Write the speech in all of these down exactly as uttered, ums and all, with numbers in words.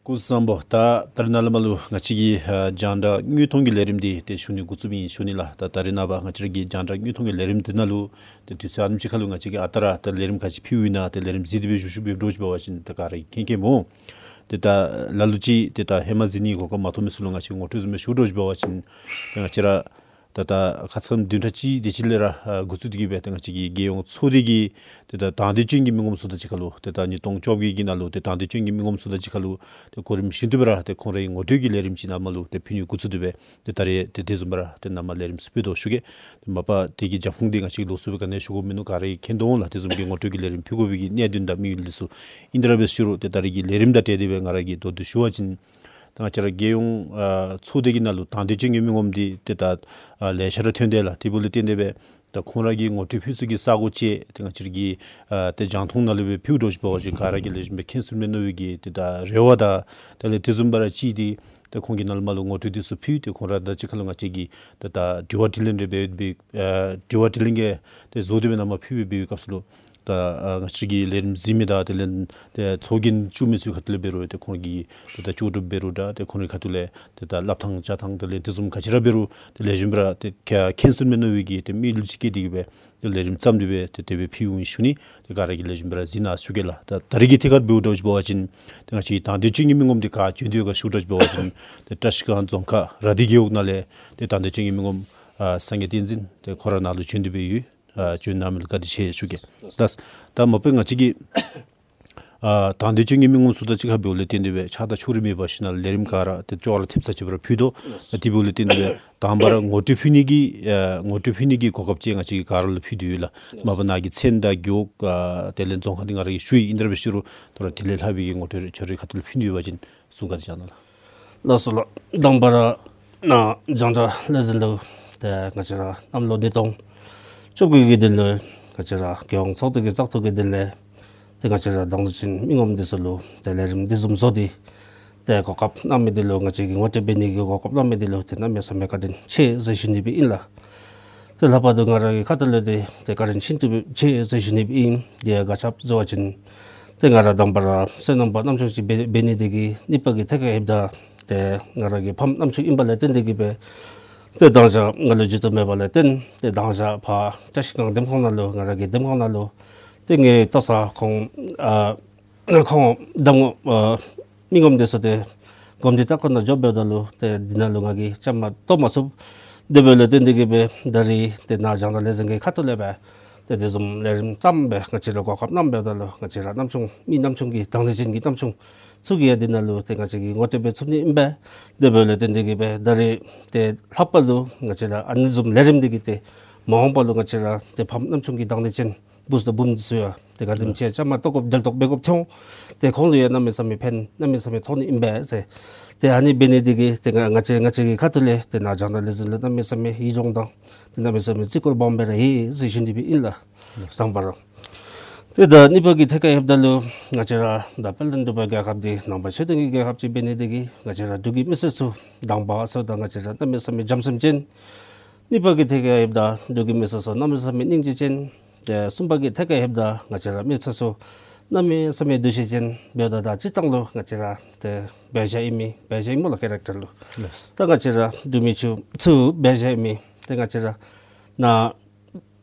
སྐུ་གཟུགས་བཟང་པོ། ད་ད་རེས་ནངས་པ་ལུ་ང་བཅས་ཀྱི་ཨ་རྒྱང་བསྒྲགས་དངོས་མཐོང་གི་ལས་རིམ་འདི་ཏེ་ཞུ་ནི་འགོ་བཙུགསཔ་ཨིན་ཞུ་ནི་ལགས། ད་ད་རེས་ནངས་པ་ང་བཅས་ར་གི་རྒྱང་བསྒྲགས་དངོས་མཐོང་གི་ལས་རིམ་འདི་ནང་ལུ་ཏེ་དུས་ཚོད་ཨ་ནེམ་ཅིག་ཁར་ལུ་ང་བཅས་ཀྱིས་ཨ་རྟག་ར་ཏེ་ལས་རིམ་ག་ཅི་ཕུལཝ་ཨིན་ན་ཏེ་ལས་རིམ་གཟིགས་ཏེ་སྦེ་བཞུགས་བཞུགསཔ་སྦེ་འདྲོག་ཅི་འབད་བ་ཅིན་ཏེ་ག་ར་གིས་མཁྱེན་མཁྱེནམ་འོང་། ཏེ་ད་ལ་ལུ་ཅིག་ཏེ་ད་ཧེ་མ་གཟིགས་ནི་གོ་སྐབས་མ་ཐོབ་མི་ཚུ་ལུ་ང་བཅས་ངོ་སྤྲོད་བཟུམ་སྦེ་ཞུ་འདྲོག་ཅི་འབད་བ་ཅིན་ཏེ་ང་བཅས་ར་ད་ད་ཁ་ཙ་བདུན་ཕྲག་གཅིག་དེ་ཅིག་ལས་ར་ཨ་འགོ་བཙུགས་ཏེ་གིས་སྦེ་ཏེ་ང་བཅས་ཀྱི་རྒྱལ་ཡོངས་ཚོགས་སྡེ་གི་ཏེ་ད་དང་འདོད་ཅན་གྱི་མི་ངོམ་ཚུ་དང་གཅིག་ཁར་ལུ་ཏེ་ད་ཉིས་སྟོང་བཅོ་བརྒྱད་ཀྱི་ནང་ལུ་ཏེ་དང་འདོད་ཅན་གྱི་མི་ངོམ་ཚུ་དང་གཅིག་ཁར་ལུ་ཏེ་གོ་རིམ་བཞིན་དུ་སྦེ་ར་ཏེ་ཁོང་རའི་ངོ་སྤྲོད་ཀྱི་ལས་རིམ་ཅིག་ནཱ་མར་ལུ་ཏེ་ཕུལ་ནི་འགོ་བཙུགས་ཏེ་སྦེ་ཏེ་ད་རེས་ཏེ་དེ་བཟུམ་སྦེ་ར་ཏེ་ནཱ་མར་ལས་རིམ་ཚུ་ཕུལ་དོ་ཞུ་གེ། ཏེ་མ་པ་དེ་གི་རྒྱབ་ཁུངས་འདི་ང་བཅས་ལོགས་སུ་སྦེ་ག་ནི་ཞུ་དགོཔ་མིན་ནུག། ག་ར་གིས་མཁྱེན་དོ་འོང་ལགས། དེ་བཟུམ་གྱི་ངོ་སྤྲོད་ཀྱི་ལས་རིམ་ཕུལ་དགོ་པའི་གི་གནད་དོན་དང་དམིགས་ཡུལ་འདི་ཚུ་ཨིན་ཏེ་ར་འབད་ཞུ་རུང་ཏེ་ད་རེས་ཀྱི་ལས་རིམ་དང་འབྲེལ་ཏེ་སྦེ་ང་ར་གིས་མདོར་བསྡུས་ཞུ་བ་ཅིན་ད་ང་བཅས་ར་རྒྱལ་ཡོངས་ཨ་ཚོགས་སྡེ་གི་ནང་ལུ་དང་འདོད་ཅན་གྱི་མི་ངོམ་འདི་ཏེ་ད་ཨ་ལེ་ཤ་ར་ཐོན་དེས་ལགས། དེ་འབདཝ་ལས་བརྟེན་ཏེ་སྦེ་ད་ཁོང་ར་གི་ངོ་སྤྲོད་ཕུལ་ས་གི་ས་གོ་ཅིག་ཏེ་ང་བཅས་ར་གི་ཨ་ཏེ་རྒྱང་མཐོང་ནང་ལུ་སྦེ་ཕུལ་འདྲོག་ཅི་འབད་བ་ཅིན་ག་ར་གིས་ལེགས་ཤོམ་སྦེ་མཁྱེན་ཚུགས་ནི་མས་མནོ་བའི་གི་ཏེ་ད་རེ་བ་དང་དེ་ལས་དེ་བཟུམ་སྦེ་ར་ཅིག་འདི་ཏེ་ཁོང་གིས་ནཱ་ལས་མར་ལུ་ངོ་སྤྲོད་འདི་ཚུ་ཕུལ་ཏེ་ཁོང་ར་དང་གཅིག་ཁར་ལུ་ང་བཅས་ཀྱིས་ཏེ་ད་དྲི་བ་དྲིས་ལན་རེ་འབད་འབད་ཨ་དྲི་བ་དྲིས་ལན་གྱི་ཏེ་བཟོ་སྟེ་སྦེ་ནཱ་མར་ཕུལ་སྦེ་འབད་བའི་སྐབས་སུ་ལུ་ད་ཨ་ང་བཅས་ཀྱི་ལས་རིམ་གཟིགས་མི་དང་དེ་ལས་ཏེ་ཚོགས་རྒྱན་བཙུགས་མི་ཚུ་ཁ་ཐུག་ལས་འབད་རུང་ཏེ་ཁོང་གི་ཏེ་ད་ལྕོགས་གྲུབ་འབད་རུང་ད་ཏེ་ཁོང་རའི་ཁ་ཐུག་ལས་ཏེ་ད་སླབ་ཐངས་བྱ་ཐངས་དེ་ལས་དེ་བཟུམ་ག་ཅི་ར་འབད་རུང་ཏེ་ལེགས་ཤོམ་སྦེ་ར་ཏེ་མཁྱེན་མཁྱེན་ཚུགས་ནི་མས་མནོ་བའི་གི་ཏེ་དམིགས་ཡུལ་ཅིག་བསྐྱེད་དེ་གིས་སྦེ་ཏེ་ལས་རིམ་བརྩམས་ཏེ་སྦེ་ཏེ་དེ་སྦེ་ཕུལཝ་ཨིན་ཞུ་ནི། ཏེ་ག་ར་གིས་ལེགས་ཤོམ་སྦེ་ར་གཟིགས་གནང་ཞུ་གེ་ལགས། ད་ད་རེས་ཀྱི་ཐད་ཁར་འབདཝ་འདྲོག་ཅི་འབད་བ་ཅིན་ཏེ་ང་བཅས་དང་འདོད་ཅན་གྱི་མི་ངོམ་འདི་ག་བྱོན་ཏེ་ཡོད་ག་ཞུ་འདྲོག་ཅི་འབད་བ་ཅིན་ཏེ་བཀྲིས་སྒང་རྫོང་ཁག་ར་དྷི་རྒེད་འོག་ནང་ལས་ཏེ་དང་འདོད་ཅན་གྱི་མི་ངོམ་ཨ་སངས་རྒྱས་བསྟན་འཛིན་ཏེ་ཁོ་ར་ནཱ་ལུ་བྱོན་ཏེ་སྦེ་ཡོད། ཨ་བྱོན་གནང་མི་ལུ་བཀའ་དྲིན་ཆེ་ཞུ་གེ། ལགས། ད་མ་པ་ང་བཅས་ཀྱི་ཨ་དང་འདོད་ཅན་གྱི་མི་ངོམ་ཚུ་དང་གཅིག་ཁར་འབདཝ་ལས་བརྟེན་ཏེ་སྦེ་ཆགས་སྡང་ཕྱོགས་རིས་མེད་པར་ཞུ་ནི་ལས་རིམ་ག་ར་ཏེ་ཅོག་ར་འཐདཔ་ས་ཅིག་སྦེ་ར་ཕུལ་དོ། ཏེ་དེ་འབདཝ་ལས་བརྟེན་ཏེ་སྦེ་དང་པ་ར་ངོ་སྤྲོད་ཕུལ་ནི་གི་ཨ་ངོ་སྤྲོད་ཕུལ་ནི་གི་གོ་སྐབས་ཅིག་ང་བཅས་ཀྱིས་ག་ར་ལུ་ཕུལ་ཏེ་ཡོད་ལགས། མ་པ་ནཱ་གི་མཚན་དང་རྒེད་འོག་ཨ་དེ་ལས་རྫོང་ཁག་འདི་ང་ར་གིས་ཞུ་ཡི། ཨིན་ཏེ་ར་འབད་ཞུ་རུང་ད་རུང་དེ་ལས་ལྷག་པའི་གི་ངོ་སྤྲོད་རེ་ཁྱོད་རའི་ཁ་ཐུག་ལས་ཕུལ་ནི་ཡོད་པ་ཅིན་གསུང་བཀའ་དྲིན་བསྐྱང་གནང་ལགས། ལགས་སོ་ལགས། དང་པ་ར་ནཱ་རྒྱང་བསྒྲགས་ལས་འཛིན་ལུ་ཏེ་ང་བཅས་ར་གནམ་ལོ་ཉིས་སྟོང་བཅོ་བརྒྱད་ཀྱི་དེ་ལུ་ང་བཅས་ར་རྒྱལ་ཡོངས་ཚོགས་སྡེ་གི་བཙག་འཐུ་གི་དེ་ལས་ཏེ་ང་བཅས་ར་དང་འདོད་ཅན་མི་ངོམ་འདི་ཚུ་ལུ་ཏེ་ལས་རིམ་འདི་བཟུམ་བཟོ་སྟེ་ཏེ་གོ་སྐབས་གནང་མི་འདི་ལུ་ང་བཅས་ཀྱིས་ངོ་སྤྲོད་འབད་ནི་གི་གོ་སྐབས་གནང་མི་འདི་ལུ་ཏེ་གནམ་མེད་ས་མེད་བཀའ་དྲིན་ཆེ་ཟེར་ཞུ་ནི་སྦེ་ཨིན་ལགས། ཏེ་ལྷག་པར་དུ་ང་ར་གི་ཁ་ཐུག་ལས་ཏེ་ཏེ་བཀའ་དྲིན་ཤིན་ཏུ་ཆེ་ཟེར་ཞུ་ནི་སྦེ་ཨིན། དེ་ཡང་ག་ཅི་སྦེ་ཟེར་བ་ཅིན་ཏེ་ང་ར་དང་པ་ར་སོ་ནམ་པ་རྣམ་གཅོད་ཅིག་འབད་འབད་ནི་དེ་གིས་གཉིས་པ་གི་ཐད་ཁར་ལྷོདཔ་ད་ཏེ་ང་ར་གི་ཕམ་རྣམ་གཅོད་ཨིན་པ་ལས་བརྟེན་ཏེ་གིས་སྦེ་ཏེ་མདང་ཞག་ང་ལུ་རྒྱུ་སྟོབས་མེད་པ་ལས་བརྟེན་ཏེ་མདང་ཞག་ཕར་བཀྲིས་སྒང་འདེམས་ཁོངས་ནང་ལུ་ང་ར་གི་འདེམས་ཁོངས་ནང་ལུ་ཏེ་ངེའི་ལྟོ་ཚང་ཁོང་ཨ་ཁོང་གདམ་ངོ་ཨ་མི་ངོམ་འདི་ཚུ་ཏེ་གོམས་འདྲིས་ལྟ་སྐོར་ནང་འགྱོ་འབདཝ་ད་ལུ་ཏེ་འདི་ནང་ལུ་ང་གིས་བཅའ་མར་གཏོགས་མ་ཚུགས། དེ་འབདཝ་ལས་བརྟེན་ཏེ་གིས་སྦེ་ད་རིས་ཏེ་ནཱ་རྒྱང་བསྒྲགས་ལས་འཛིན་གྱི་ཁ་ཐུག་ལས་སྦེ་ཏེ་དེ་བཟུམ་ལས་རིམ་བརྩམས་སྦེ་ང་བཅས་ལུ་གོ་སྐབས་གནང་འབདཝ་ད་ལུ་ང་བཅས་ར་རྣམ་གཅོད་མི་རྣམ་གཅོད་ཀྱི་དང་འདོད་ཅན་གྱི་རྣམ་གཅོད་ཚུ་གིས་ཡང་འདི་ནང་ལུ་ཏེ་ང་བཅས་ཀྱིས་ངོ་སྤྲོད་འབད་ཚུགས་ནི་ཨིན་པས། དེ་འབདཝ་ལས་བརྟེན་ཏེ་གིས་སྦེ་ད་རིས་ཏེ་ལྷག་པར་དུ་ང་བཅས་ར་ཨ་ནི་བཟུམ་ལས་རིམ་འདི་གིས་ཏེ་མ་འོངས་པ་ལུ་ང་བཅས་ར་ཏེ་ཕམ་རྣམ་གཅོད་ཀྱི་དང་འདོད་ཅན་བུཚ་དང་བུམོ་འདི་ཚུ་ཡང་ཏེ་ག་དེམ་ཅིག་བཅའ་མར་གཏོགས་དགོཔ་འབྲེལ་གཏོགས་འབད་དགོཔ་ཐོན་འོང་། ཏེ་ཁོང་ལུ་ཡང་གནམ་མེད་ས་མེད་ཕན་གནམ་མེད་ས་མེད་ཐོགས་ནི་ཨིན་པས་ཟེར། ཏེ་ཨ་ནི་འབད་ནི་འདི་གིས་ཏེ་ང་ང་བཅས་ང་བཅས་ཀྱི་ཁ་ཐུག་ལས་ཏེ་ནཱ་རྒྱང་བསྒྲགས་ལས་འཛིན་ལུ་གནམ་མེད་ས་མེད་ཡིད་འཇོག་དང་ཏེ་གནམ་མེད་ས་མེད་བརྩི་བཀུར་སྦོམ་སྦེ་ར་ཡོད་ཟེར་ཞུ་ནི་སྦེ་ཨིན་ལགས། དང་པ་ར། ཏེ་ད་གཉིས་པ་གི་ཐད་ཁར་ལྷོདཔ་ད་ལུ་ང་བཅས་ར་ད་དཔལ་ལྡན་འབྲུག་པ་རྒྱལ་ཁབ་འདི་ནང་པ་ཆོས་ལྡན་གྱི་རྒྱལ་ཁབ་ཅིག་འབད་ནི་འདི་གིས་ང་བཅས་ར་འབྲུག་གི་མི་སེར་ཚུ་དང་པ་ཟེརཝ་ད་ང་བཅས་ར་གནམ་མེད་ས་མེད་བྱམས་སེམས་ཅན། གཉིས་པ་གི་ཐད་ཁར་ལྷོདཔ་ད་འབྲུག་གི་མི་སེར་ཚུ་གནམ་མེད་ས་མེད་སྙིང་རྗེ་ཅན། ཏེ་གསུམ་པ་གི་ཐད་ཁར་ལྷོདཔ་ད་ང་བཅས་ར་མི་སེར་ཚུ་གནམ་མེད་ས་མེད་འདུ་ཤེས་ཅན་འབདཝ་ད་ད་སྤྱིར་བཏང་ལུ་ང་བཅས་ར་ཏེ་འབད་བཞག་ཨིན་མས། འབད་བཞག་ཨིན་སྨོ་ལགས་ཀེ་རེག་ཊར་ལུ། ལགས། ད་ང་བཅས་ར་འབྲུག་མི་ཚུ་ཚུ་འབད་བཞག་ཨིན་མས། ཏེ་ང་བཅས་ར་ནཱ་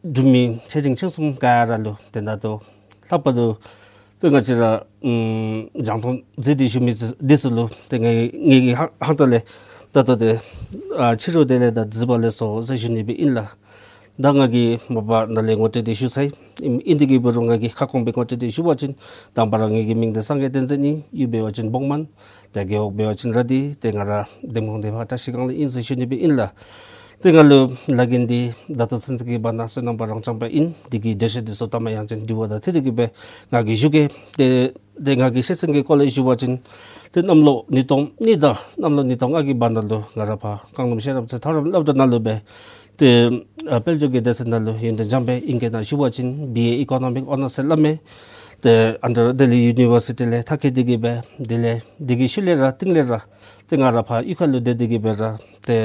འབྲུག་མི་ཆེ་འབྲིང་ཆུང་གསུམ་ག་ར་ལུ་ཏེ་ད་ལྟོ་ལྷག་པར་དུ་ཏེ་ང་བཅས་ར་ཨམ་རྒྱང་མཐོང་གཟིགས་ཏེ་བཞུགས་མི་འདི་ཚུ་ལུ་ཏེ་ངེ་ངེ་གི་ཧང་ཧང་ཏོ་ལས་ད་ལྟོ་ཏེ་ཨ་ཕྱི་རུ་བདེ་ལེགས་དང་གཟིགས་པ་ལེགས་སོ་ཟེར་ཞུ་ནི་སྦེ་ཨིན་ལགས། ད་ང་གིས་མ་པ་ནཱ་ལས་ངོ་སྤྲོད་འདི་ཞུ་ཚར་ཡི། ཨིན་ཏེ་གིས་འབད་རུང་ང་གིས་ཁ་སྐོང་སྦེ་ངོ་སྤྲོད་འདི་ཞུ་བ་ཅིན་དང་པ་ར་ངེ་གི་མིང་འདི་སངས་རྒྱས་བསྟན་འཛིན་ཨིན། ཡུལ་འབད་བ་ཅིན་བོག་མན། ཏེ་རྒེད་འོག་འབད་བ་ཅིན་ར་དྷི། ཏེ་ང་ར་འདེམས་ཁོངས་འདི་ཕར་བཀྲིས་སྒང་ལས་ཨིན་ཟེར་ཞུ་ནི་སྦེ་ཨིན་ལགས། ཏེ་ང་ལུ་ལཱ་འགན་འདི་ད་ལྟོ་ཚུན་ཚོད་ཀྱི་བར་ན་སོ་ནམ་པ་རང་རྐྱང་པ་ཨིན། འདི་གི་འགྲེལ་བཤད་འདི་ཚུ་ད་མ་ཡང་ཅིན་དྲི་བ་དང་འཁྲིལ་ཏེ་གིས་སྦེ་ང་གིས་ཞུ་གེ། ཏེ་ཏེ་ང་གི་ཤེས་ཚད་ཀྱི་སྐོར་ལས་ཞུ་བ་ཅིན་ཏེ་གནམ་ལོ་ཉིས་སྟོང་གཉིས་དང་གནམ་ལོ་ཉིས་སྟོང་ལྔ་གི་བར་ན་ལུ་ང་ར་ཕར་རྐང་ལུམ་ཤེས་རབ་རྩེ་མཐོ་རིམ་སློབ་གྲྭ་ནང་ལུ་སྦེ་ཏེ་ཨ་དཔལ་འབྱོར་གྱི་སྡེ་ཚན་ནང་ལུ་ཡོན་ཏན་སྦྱངས་སྦེ་ཨིང་སྐད་ནང་ཞུ་བ་ཅིན་བི་ཨེ་ཨི་ཀོ་ནོ་མིག་ཨོ་ནར་སི་ལས་སླབ་མས། ཏེ་ཨན་ཌར་ལྡི་ལི་ཡུ་ནི་བར་སི་ཊི་ལས་མཐར་འཁྱོལ་ཏེ་གིས་སྦེ་དེ་ལས་དེ་གི་ཤུལ་ལས་ར་རྟིང་ལས་ར་ཏེ་ང་ར་ཕར་གཡུས་ཁ་ལུ་སྡོད་དེ་གིས་སྦེ་ར་ཏེ་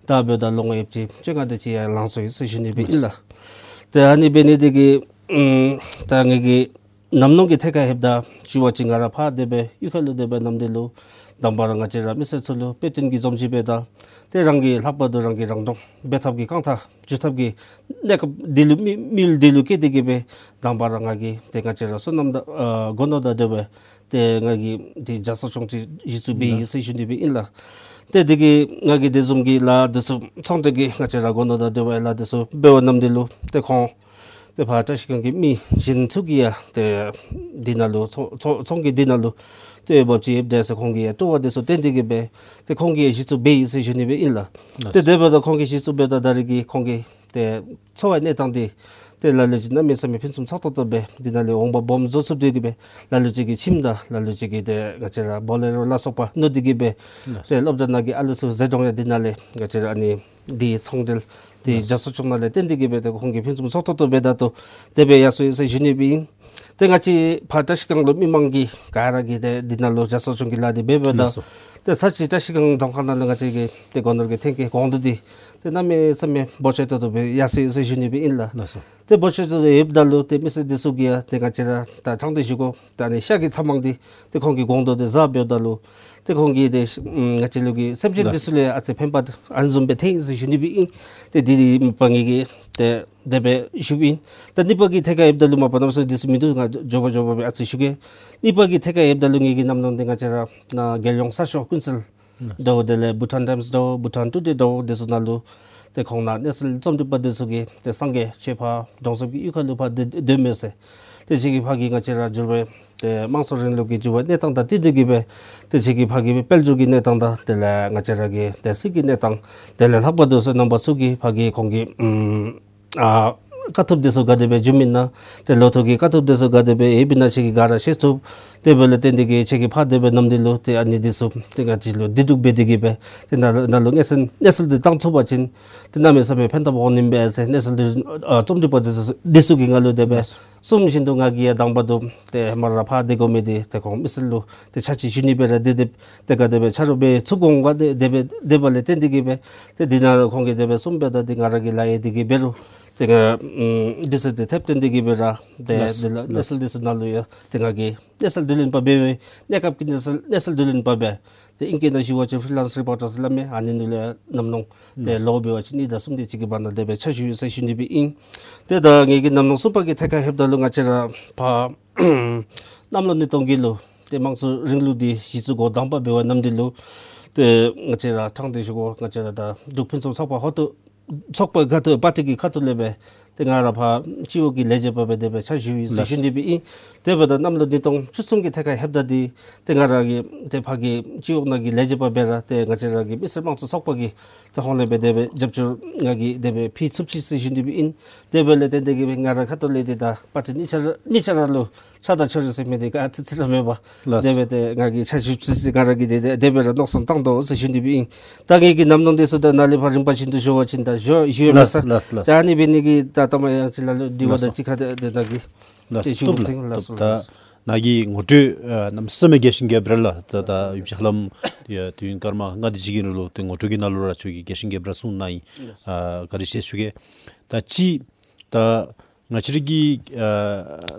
ད་འབདཝ་ད་ལོ་ངོ་ཡོདཔ་ཅིག་བཅོ་ལྔ་དེ་ཅིག་ཡར་ལང་སོ་ཡི་ཟེར་ཞུ་ནི་སྦེ་ཨིན་ལགས། ཏེ་ཨ་ནི་འབད་ནི་འདི་གིས་ཨམ་ད་ངེ་གི་ ནམ་ནོང་གི་ཐད་ཁར་ལྷོདཔ་ད་ཞུ་བ་ཅིན་ང་ར་ཕར་དེ་སྦེ་གཡུས་ཁ་ལུ་དེ་སྦེ་ནམ་དེ་ལུ་དང་པ་ར་ང་བཅས་ར་མི་སེར་ཚུ་ལུ་དཔེ་སྟོན་གྱི་བཟུམ་ཅིག་འབདཝ་ད་ཏེ་རང་གི་ལྷག་པར་དུ་རང་གི་རང་འདྲོངས་འབད་ཐབས་ཀྱི་རྐང་ཐང་འཇུ་ཐབས་ཀྱི་གནས་སྐབས་དེ་ལུ་དམིགས་དམིགས་ཡུལ་དེ་ལུ་བསྐྱེད་དེ་གི་སྦེ་དང་པ་ར་ང་གིས་ཏེ་ང་བཅས་ར་སོ་ནམ་དང་ཨ་སྒོ་ནོར་དང་འབྲེལ་བའི་ཏེ་ང་གིས་ཏེ་ཇ་གསོ་སྐྱོང་ཅིག་གཞི་བཙུགས་འབད་ཡི་ཟེར་ཞུ་ནི་སྦེ་ཨིན་ལགས། ཏེ་དེ་གིས་ང་གིས་དེ་བཟུམ་གྱི་ལཱ་དེ་ཚུ་ཚོང་འབྲེལ་གྱི་ང་བཅས་ར་སྒོ་ནོར་དང་འབྲེལ་བའི་ལཱ་དེ་ཚུ་འབད་བའི་ནམ་དེ་ལུ་ཏེ་ཁོང་ཏེ་ཕར་བཀྲ་ཤིས་སྒང་གི་མི་གཞན་ཚུ་གིས་ཡང་ཏེ་འདི་ནང་ལུ་ཚོང་ཚོང་ཚོང་གི་འདི་ནང་ལུ་ཏེ་འོས་འབབ་ཅིག་ཡོདཔ་ད་ཟེར་ཁོང་གིས་ཡང་སྤྲོ་བ་དེ་ཚུ་བསྟན་ཏེ་གི་སྦེ་ཏེ་ཁོང་གིས་ཡང་གཞི་བཙུགས་འབད་ཡི་ཟེར་ཞུ་ནི་སྦེ་ཨིན་ལགས། ལགས། ཏེ་དེ་འབདཝ་ད་ཁོང་གིས་གཞི་བཙུགས་འབདཝ་ད་ད་རེས་ཀྱི་ཁོང་གི་ཏེ་འཚོ་བའི་གནས་སྟངས་འདི་ཏེ་ལ་ལུ་ཅིག་གནམ་མེད་ས་མེད་ཕུན་སུམ་ཚོགས་ཏོག་ཏོ་སྦེ་འདི་ནང་ལས་འོང་འབབ་སྦོམ་བཟོ་ཚུགས་ཏེ་གི་སྦེ་ལ་ལུ་ཅིག་གིས་ཁྱིམ་དང་ལ་ལུ་ཅིག་གིས་ཏེ་ང་བཅས་ར་བོ་ལེ་རོ་ལ་སོགས་པ་ནོར་ཏེ་གི་སྦེ་ལགས། ཏེ་སློབ་གྲྭ་ནང་གི་ཨ་ལུ་ཚུ་ཟད་འགྲོ་ཡང་འདི་ནང་ལས་ང་བཅས་ར་ཨ་ནི་འདི་ཚོང་འབྲེལ་ཏེ་ལགས། ཇ་གསོ་སྐྱོང་ནང་ལས་བརྟེན་ཏེ་གི་སྦེ་ཏེ་ཁོང་གིས་ཕུན་སུམ་ཚོགས་ཏོག་ཏོ་སྦེ་ད་ལྟོ་དེ་སྦེ་ཡར་སོ་ཡི་ཟེར་ཞུ་ནི་སྦེ་ཨིན། ཏེ་ང་བཅས་ཕར་བཀྲ་ཤིས་སྒང་ལུ་མི་མང་གིས་ག་ར་གིས་ཏེ་འདི་ནང་ལུ་ཇ་གསོ་སྐྱོང་གི་ལཱ་འདི་འབད་འབདཝ་ད་ལགས་སོ། ཏེ་ཚར་གཅིག་བཀྲ་ཤིས་སྒང་རྫོང་ཁག་ནང་ལུ་ང་བཅས་ཀྱི་ཏེ་སྒོ་ནོར་གྱི་ཐོན་སྐྱེད་གོང་བསྡུར་འདི་ཏེ་གནམ་མེད་ས་མེད་འབོར་ཆེ་ཏོག་ཏོ་སྦེ་ཡར་སོ་ཡི་ཟེར་ཞུ་ནི་སྦེ་ཨིན་ལགས། ལགས་སོ། ཏེ་འབོར་ཆེ་ཏོག་ཏོ་ཡོདཔ་ད་ལུ་ཏེ་མི་སེར་འདི་ཚུ་གིས་ཡང་ཏེ་ང་བཅས་ར་ད་དྲང་སྟེ་ཞུ་དགོ་ད་ཨ་ནི་ཤ་གི་ཚབ་མང་འདི་ཏེ་ཁོང་གིས་གོང་བསྡུར་འདི་བཟའ་འབདཝ་ད་ལུ་ཏེ་ཁོང་གིས་ཏེ་ཨམ་ང་བཅས་ལུ་གི་སེམས་ཅན་འདི་ཚུ་ལུ་ཡང་ཨ་ཙི་ཕན་པ་ཨ་ནི་བཟུམ་སྦེ་ཐོན་ཡི་ཟེར་ཞུ་ནི་སྦེ་ཨིན། ཏེ་འདི་འདི་མ་པ་ངེ་གི་ཏེ་དེ་སྦེ་ཞུཝ་ཨིན། ད་གཉིས་པ་གི་ཐད་ཁར་ལྷོདཔ་ད་ལུ་མ་པ་གནམ་ས་འདི་ཚུ་མིན་འདུག། ང་མགྱོགས་པ་མགྱོགས་པ་སྦེ་ཨ་ཙི་ཞུ་གེ། གཉིས་པ་གི་ཐད་ཁར་ལྷོདཔ་ད་ལུ་ངེ་གི་ནམ་ནོང་འདི་ང་བཅས་ར་ནཱ་རྒྱལ་ཡོངས་གསར་ཤོག་ཀུན་གསལ་འདྲཝ་དེ་ལས་བྷུ་ཊཱན་ཊའིམསི་འདྲཝ་བྷུ་ཊཱན་ཊུ་ཌེ་འདྲཝ་དེ་ཚུ་ནང་ལུ་ཏེ་ཁོང་ནཱ་གནས་ཚུལ་རྩོམ་སྒྲིག་པ་འདི་ཚུ་གིས་ཏེ་སངས་རྒྱས་ཁྱོད་ཕར་འབྲོང་རྩིབ་ཀྱི་གཡུས་ཁ་ལུ་ཕར་སྡོད་སྡོད་མས་ཟེར། ཏེ་ཁྱོད་ཀྱིས་ཕར་གྱི་ང་བཅས་ར་འགྱུར་བའི་ཏེ་དམངས་གཙོ་རིང་ལུགས་ཀྱི་འགྱུར་བའི་གནས་སྟངས་དང་བསྟུན་ཏེ་གི་སྦེ་ཏེ་ཁྱོད་ཀྱིས་ཕར་གྱི་དཔལ་འབྱོར་གྱི་གནས་སྟངས་དང་དེ་ལས་ང་བཅས་ར་གི་ཏེ་སྲིད་ཀྱི་གནས་སྟངས་དེ་ལས་ལྷག་པར་དུ་སོ་ནམ་པ་ཚུ་གིས་ཕར་གྱི་ཁོང་གི་ཨམ་ཨ་དཀའ་ཐུབ་འདི་ཚུ་ག་དེ་སྦེ་འབྱུང་མི་ན། ཏེ་ལོ་ཐོག་གི་དཀའ་ཐུབ་འདི་ཚུ་ག་དེ་སྦེ་ཡོདཔ་ཨིན་ན་ཁྱོད་ཀྱིས་ག་ར་ཤེས་ཚུགས། དེ་འབདཝ་ལས་བརྟེན་ཏེ་གི་ཁྱོད་ཀྱིས་ཕར་དེ་སྦེ་ནམ་འདི་ལུ་ཏེ་ཨ་ནི་འདི་ཚུ་ཏེ་ང་བཅས་ལུ་བདེ་སྡུག་འབད་དེ་གི་སྦེ་ཏེ་ནཱ་ལུ་ནཱ་ལུ་གནས་ཚུལ་གནས་ཚུལ་འདི་བཏང་ཚུགས་པ་ཅིན་ཏེ་གནམ་མེད་ས་མེད་ཕན་ཐབས་འོང་ནི་མས་ཟེར་གནས་ཚུལ་འདི་ཨ་རྩོམ་སྒྲིག་པ་འདི་ཚུ་འདི་ཚུ་གིས་ང་ལུ་དེ་སྦེ་གསུངམ་བཞིན་དུ་ང་གིས་ཡང་དང་པ་དུ་ཏེ་ཧེ་མ་ར་ཕར་སྡོད་དགོ་མི་འདི་ཏེ་ཁོང་མི་སེར་ལུ་ཏེ་ཕྱག་ཕྱིད་ཞུ་ནི་སྦེ་ར་སྡོད་སྡོདཔ་ཏེ་ག་དེ་སྦེ་ཆ་རོགས་འབད་ཚུགས་འོང་ག་དེ་དེ་སྦེ་དེ་འབདཝ་ལས་བརྟེན་ཏེ་གི་སྦེ་ཏེ་འདི་ནང་ཁོང་གིས་དེ་སྦེ་གསུངམ་འབདཝ་ད་འདི་ང་ར་གིས་ལཱ་ཡོད་དེ་གི་འབད་རུང་ཏེ་ང་ཨམ་འདི་ཚུ་ཏེ་ཐེབས་བཏོན་ཏེ་གི་སྦེ་ར་ཏེ་ལགས་འདི་ལགས་གནས་ཚུལ་འདི་ཚུ་ནང་ལུ་ཡང་ཏེ་ང་གིས་གནས་ཚུལ་བསྡུ་ལེན་པ་འབད་བའི་གནས་སྐབས་ཀྱི་གནས་ཚུལ་གནས་ཚུལ་བསྡུ་ལེན་པ་འབད། ཏེ་ཨིང་སྐད་ནང་ཞུ་བ་ཅིན་ཕི་རི་ལེནསི་རི་པོར་ཊརསི་སླབ་མས། ཨ་ནི་ནང་ལུ་ཡང་ནམ་ནོང་ཏེ་ལགས། ལོ་འབད་བ་ཅིན་གཉིས་དང་གསུམ་དེ་ཅིག་གི་བར་ན་དེ་སྦེ་ཕྱག་ཞུ་ཡི་ཟེར་ཞུ་ནི་སྦེ་ཨིན། ཏེ་ད་ངེ་གི་ནམ་ནོང་གསུམ་པ་གི་ཐད་ཁར་ལྷོདཔ་ད་ལུ་ང་བཅས་ར་ཕར་གནམ་ལོ་ཉིས་སྟོང་བརྒྱད་ལུ་ཏེ་དམངས་གཙོ་རིང་ལུགས་འདི་གཞི་བཙུགས་འགོ་དང་པ་འབད་བའི་ནམ་འདི་ལུ་ཏེ་ང་བཅས་ར་དྲང་སྟེ་ཞུ་དགོ། ང་བཅས་ར་ད་འབྲུག་ཕུན་སུམ་ཚོགས་པ་ཧོ་ཏོ་ཚོགས་པའི་ཁ་ཐུག་པར་ཊི་གི་ཁ་ཐུག་ལས་སྦེ་ཏེ་ང་ར་ཕར་སྤྱི་འོག་གི་ལས་བྱེདཔ་སྦེ་དེ་སྦེ་ཕྱག་ཞུ་ཡི་ཟེར་ཞུ་ནི་སྦེ་ཨིན། དེ་འབདཝ་ད་གནམ་ལོ་ཉིས་སྟོང་བཅུ་གསུམ་གྱི་ཐད་ཁར་ལྷོདཔ་ད་འདི་ཏེ་ང་ར་གིས་ཏེ་ཕར་གྱི་སྤྱི་འོག་ནང་གི་ལས་བྱེདཔ་སྦེ་ར་ཏེ་ང་བཅས་ར་གི་མི་སེར་དམངས་གཙོ་ཚོགས་པ་གི་ཏེ་ཧོངས་ལས་སྦེ་དེ་སྦེ་རྒྱབ་སྐྱོར་ང་གིས་དེ་སྦེ་ཕུལ་ཚུགས་ཅི་ཟེར་ཞུ་ནི་སྦེ་ཨིན། དེ་འབདཝ་ལས་ཏེ་དེ་གིས་སྦེ་ང་ར་ཁ་ཐུག་ལས་ཏེ་ད་པར་ཊི་གཉིས་ཆ་ར་གཉིས་ཆ་ར་ལུ་ཆགས་སྡང་ཆགས་རྒྱུ་ཟེར་མི་འདི་ག་ཅི་ཅི་ར་མེད་པར་ལགས། དེ་སྦེ་ཏེ་ང་གིས་ཕྱག་ཞུ་ཅི་ཟེར་ང་ར་གིས་དེ་དེ་དེ་སྦེ་ར་མནོ་བསམ་བཏང་དོ་ཟེར་ཞུ་ནི་སྦེ་ཨིན། ད་ངེ་གི་ནམ་ནོང་འདི་ཚུ་ད་ནཱ་ལས་ཕར་རིམ་པ་བཞིན་དུ་ཞུ་བ་ཅིན་ད་ཞུ་ཞུ་ཡོད་མས་ལགས། ལགས་ལགས། ད་ཨ་ནི་འབད་ནི་གི་ད་ལྟ་མ་ཡང་ཅིག་ལ་ལུ་དྲི་བ་ལགས། ད་ཅིག་ཁ་ཏེ་དེ་ནང་གི་ལགས། ཏེ་ཞུ་བ་ཐུབ་ཐོན་ལགས། ལགས་སོ་ད་ལགས། ནཱ་གི་ངོ་སྤྲོད་ཨ་གནམ་མེད་ས་མེད་རྒྱས་ཤིང་རྒྱས་པ་རེ་ལགས། ད་ད་ཡུམ་ཤ་ལམ་ཡ་དུས་ཡུན་སྐར་མ་ལྔ་དེ་ཅིག་གི་ནང་ལུ་ཏེ་ངོ་སྤྲོད་ཀྱི་ནང་ལུ་ར་ཁྱོད་ཀྱིས་རྒྱས་ཤིང་རྒྱས་པ་ར་གསུངས་གནང་ཡི། ལགས། ཨ་བཀའ་དྲིན་ཆེ་ཞུ་གེ། ད་ཅི་ད་ང་བཅས་ར་གི་ཨ་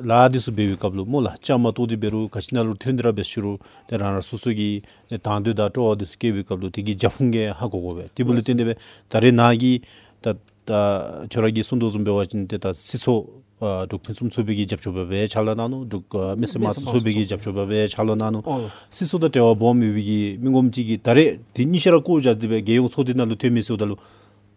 ལཱ་འདི་ཚུ་འབད་བའི་སྐབས་ལུ་སྨོ་ལགས། བཅའ་མར་གཏོགས་ཏེ་འབད་རུང་ག་ཅི་ནང་ལུ་ཐོན་ཏེ་ར་འབད་ཞུ་རུང་ཏེ་རང་རང་སོ་སོ་གི་ཏེ་དང་འདོད་དང་སྤྲོ་བ་འདི་ཚུ་བསྐྱེད་པའི་སྐབས་ལུ་དེ་གི་རྒྱབ་ཁུངས་ཀྱང་ཧ་གོ་དགོ་པས། དེ་འབདཝ་ལས་བརྟེན་ཏེ་སྦེ་ད་རེས་ནཱ་གི་ད་ད་ཁྱོད་ར་གིས་གསུངས་དོ་བཟུམ་འབད་བ་ཅིན་ཏེ་ད་སྲིད་ཚོགས་ཨ་འབྲུག་ཕུན་སུམ་ཚོགས་པའི་གི་རྒྱབ་སྐྱོར་པ་སྦེ་ཕྱག་ལཱ་གནང་ནུག། འབྲུག་ཨ་མི་སེར་དམངས་གཙོ་ཚོགས་པའི་གི་རྒྱབ་སྐྱོར་པ་སྦེ་ཕྱག་ལཱ་གནང་ནུག། ཨོ། སྲིད་ཚོགས་དང་འབྲེལ་བ་སྦོམ་ཡོད་པའི་གི་མི་ངོམ་ཅིག་གིས་ད་རེས་དེ་གཉིས་ཆ་ར་བཀོ་བཞག་སྟེ་སྦེ་རྒྱལ་ཡོངས་ཚོགས་སྡེ་ནང་ལུ་ཐོན་མི་ཟེརཝ་ད་ལུ་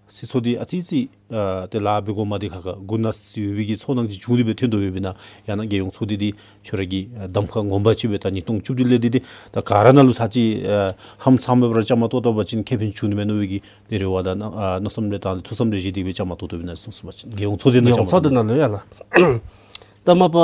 སྲིད་ཚོགས་འདི་ཨ་ཙི་ཙི་ཨ་ཏེ་ལཱ་འབད་དགོ་མ་འདི་ཁག་ཁ་དགོ་ན་ཟེར་ཡོད་པའི་གི་ཚོར་སྣང་ཅིག་བྱུང་སྟེ་སྦེ་ཐོན་དོ་ཡོདཔ་ཨིན་ན། ཡང་ན་རྒྱལ་ཡོངས་ཚོགས་སྡེ་འདི་ཁྱོད་ར་གི་ཨ་གདམ་ཁ་ངོ་མ་ཅིག་སྦེ་ད་ཉིས་སྟོང་བཅུ་བདུན་ལས་འདི་འདི་ད་ག་ར་ནང་ལུ་ཚར་ཅིག་ཨ་ཧམ་ཚང་མེད་པར་བཅའ་མར་གཏོགས་ད་པ་ཅིན་ཁེ་ཕན་བྱུང་ནི་མས་མནོ་བའི་གི་ཏེ་རེ་བ་དང་ཨ་མནོ་བསམ་རེ་དང་ཐུགས་བསམ་རེ་བཞེས་ཏེ་སྦེ་བཅའ་མར་གཏོགས་གཏོགསཔ་ཨིན་ན་གསུངས་སོང་པ་ཅིན་རྒྱལ་ཡོངས་ཚོགས་སྡེ་ནང་རྒྱལ་ཡོངས་ཚོགས་སྡེ་ནང་ལུ་ཡ་ལགས། ད་མ་པ་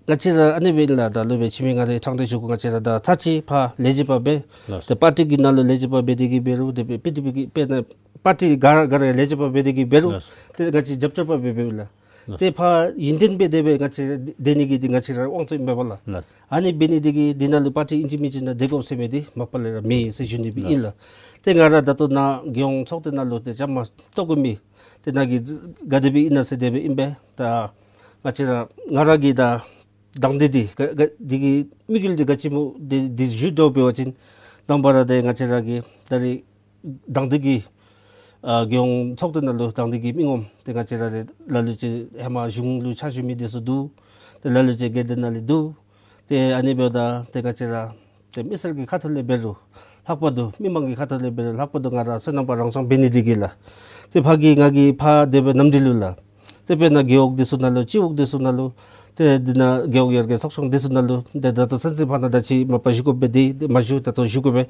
ང་བཅས་ར་ཨ་ནི་སྦེ་ཨིན་ལགས། ད་ལོག་སྦེ་ཕྱི་མི་ང་ར་དྲང་སྟེ་ཞུ་དགོ། ང་བཅས་ར་ད་ཚར་ཅིག་ཕར་ལས་བྱེདཔ་སྦེ་ལགས། ཏེ་པར་ཊི་གི་ནང་ལུ་ལས་བྱེདཔ་འབད་དེ་གི་འབད་རུང་ཏེ་སྦེ་པི་ཌི་པི་གི་དཔེར་ན་པར་ཊི་ག་ར་ག་ར་ལས་བྱེདཔ་འབད་དེ་གི་འབད་རུང་ལགས། ཏེ་ང་བཅས་རྒྱབ་སྐྱོརཔ་སྦེ་འབདཝ་ལགས། ལགས། ཏེ་ཕར་ཡུན་བརྟན་སྦེ་དེ་སྦེ་ང་བཅས་སྡོད་ནི་གི་འདི་ང་བཅས་ར་དབང་ཚད་མེད་པ་ལགས། ལགས། ཨ་ནི་འབད་ནི་འདི་གིས་འདི་ནང་ལུ་པར་ཊི་ཨིན་ཅི་མིན་ཅི་ནང་སྡོད་དགོཔ་ཟེར་མི་འདི་མ་པ་ལས་ར་མེད་ཟེར་ཞུ་ནི་སྦེ་ཨིན་ལགས། ཏེ་ང་ར་ད་ལྟོ་ནཱ་རྒྱལ་ཡོངས་ཚོགས་སྡེ་ནང་ལུ་ཏེ་བཅའ་མར་གཏོགས་དགོ་མི་ཏེ་ནཱ་གི་ག་དེ་སྦེ་ཨིན་ན་ཟེར་དེ་སྦེ་ཨིན་པས། ད་ང་བཅས་ར་ང་ར་གིས་ད་ དང་འདོད་འདི་ག་ག་འདི་གི་དམིགས་ཡུལ་འདི་ག་ཅི་སྨོ་འདི་འདི་ཞུ་དོ་འབད་བ་ཅིན་དང་པ་ར་ཏེ་ང་བཅས་ར་གི་ད་རེས་དང་འདོད་ཀྱི་ཨ་རྒྱལ་ཡོངས་ཚོགས་སྡེ་ནང་ལུ་དང་འདོད་ཀྱི་མི་ངོམ་ཏེ་ང་བཅས་ར་རེ་ལ་ལུ་ཅིག་ཧེ་མ་གཞུང་ལུ་ཕྱག་ཞུ་མི་འདི་ཚུ་འདུག། ཏེ་ལ་ལུ་ཅིག་སྒེར་སྡེ་ནང་ལས་འདུག། ཏེ་ཨ་ནི་འབདཝ་ད་ཏེ་ང་བཅས་ར་ཏེ་མི་སེར་གྱི་ཁ་ཐུག་ལས་འབད་རུང་ལྷག་པར་དུ་མི་མང་གི་ཁ་ཐུག་ལས་འབད་རུང་ལྷག་པར་དུ་ང་ར་སོ་ནམ་པ་རང་སྐྱོང་འབད་ནི་འདི་གིས་ལགས། ཏེ་ཕར་གྱི་ང་གིས་ཕར་དེ་སྦེ་གནམ་གྲུ་ལུ་ལགས། ཏེ་དཔེར་ན་རྒེད་འོག་འདི་ཚུ་ནང་ལུ་སྤྱི་འོག་འདི་ཚུ་ནང་ལུ་ཏེ་འདི་ནང་རྒེད་འོག་ཡར་རྒྱས་ཚོགས་ཆུང་འདི་ཚུ་ནང་ལུ་ཏེ་ད་ལྟོ་ཚུན་ཚོད་ཕར་ནང་ད་ཅི་མ་པ་ཞུ་དགོ་པས། ཏེ་ཏེ་མ་ཞུ་ད་ལྟོ་ཞུ་དགོ་པས།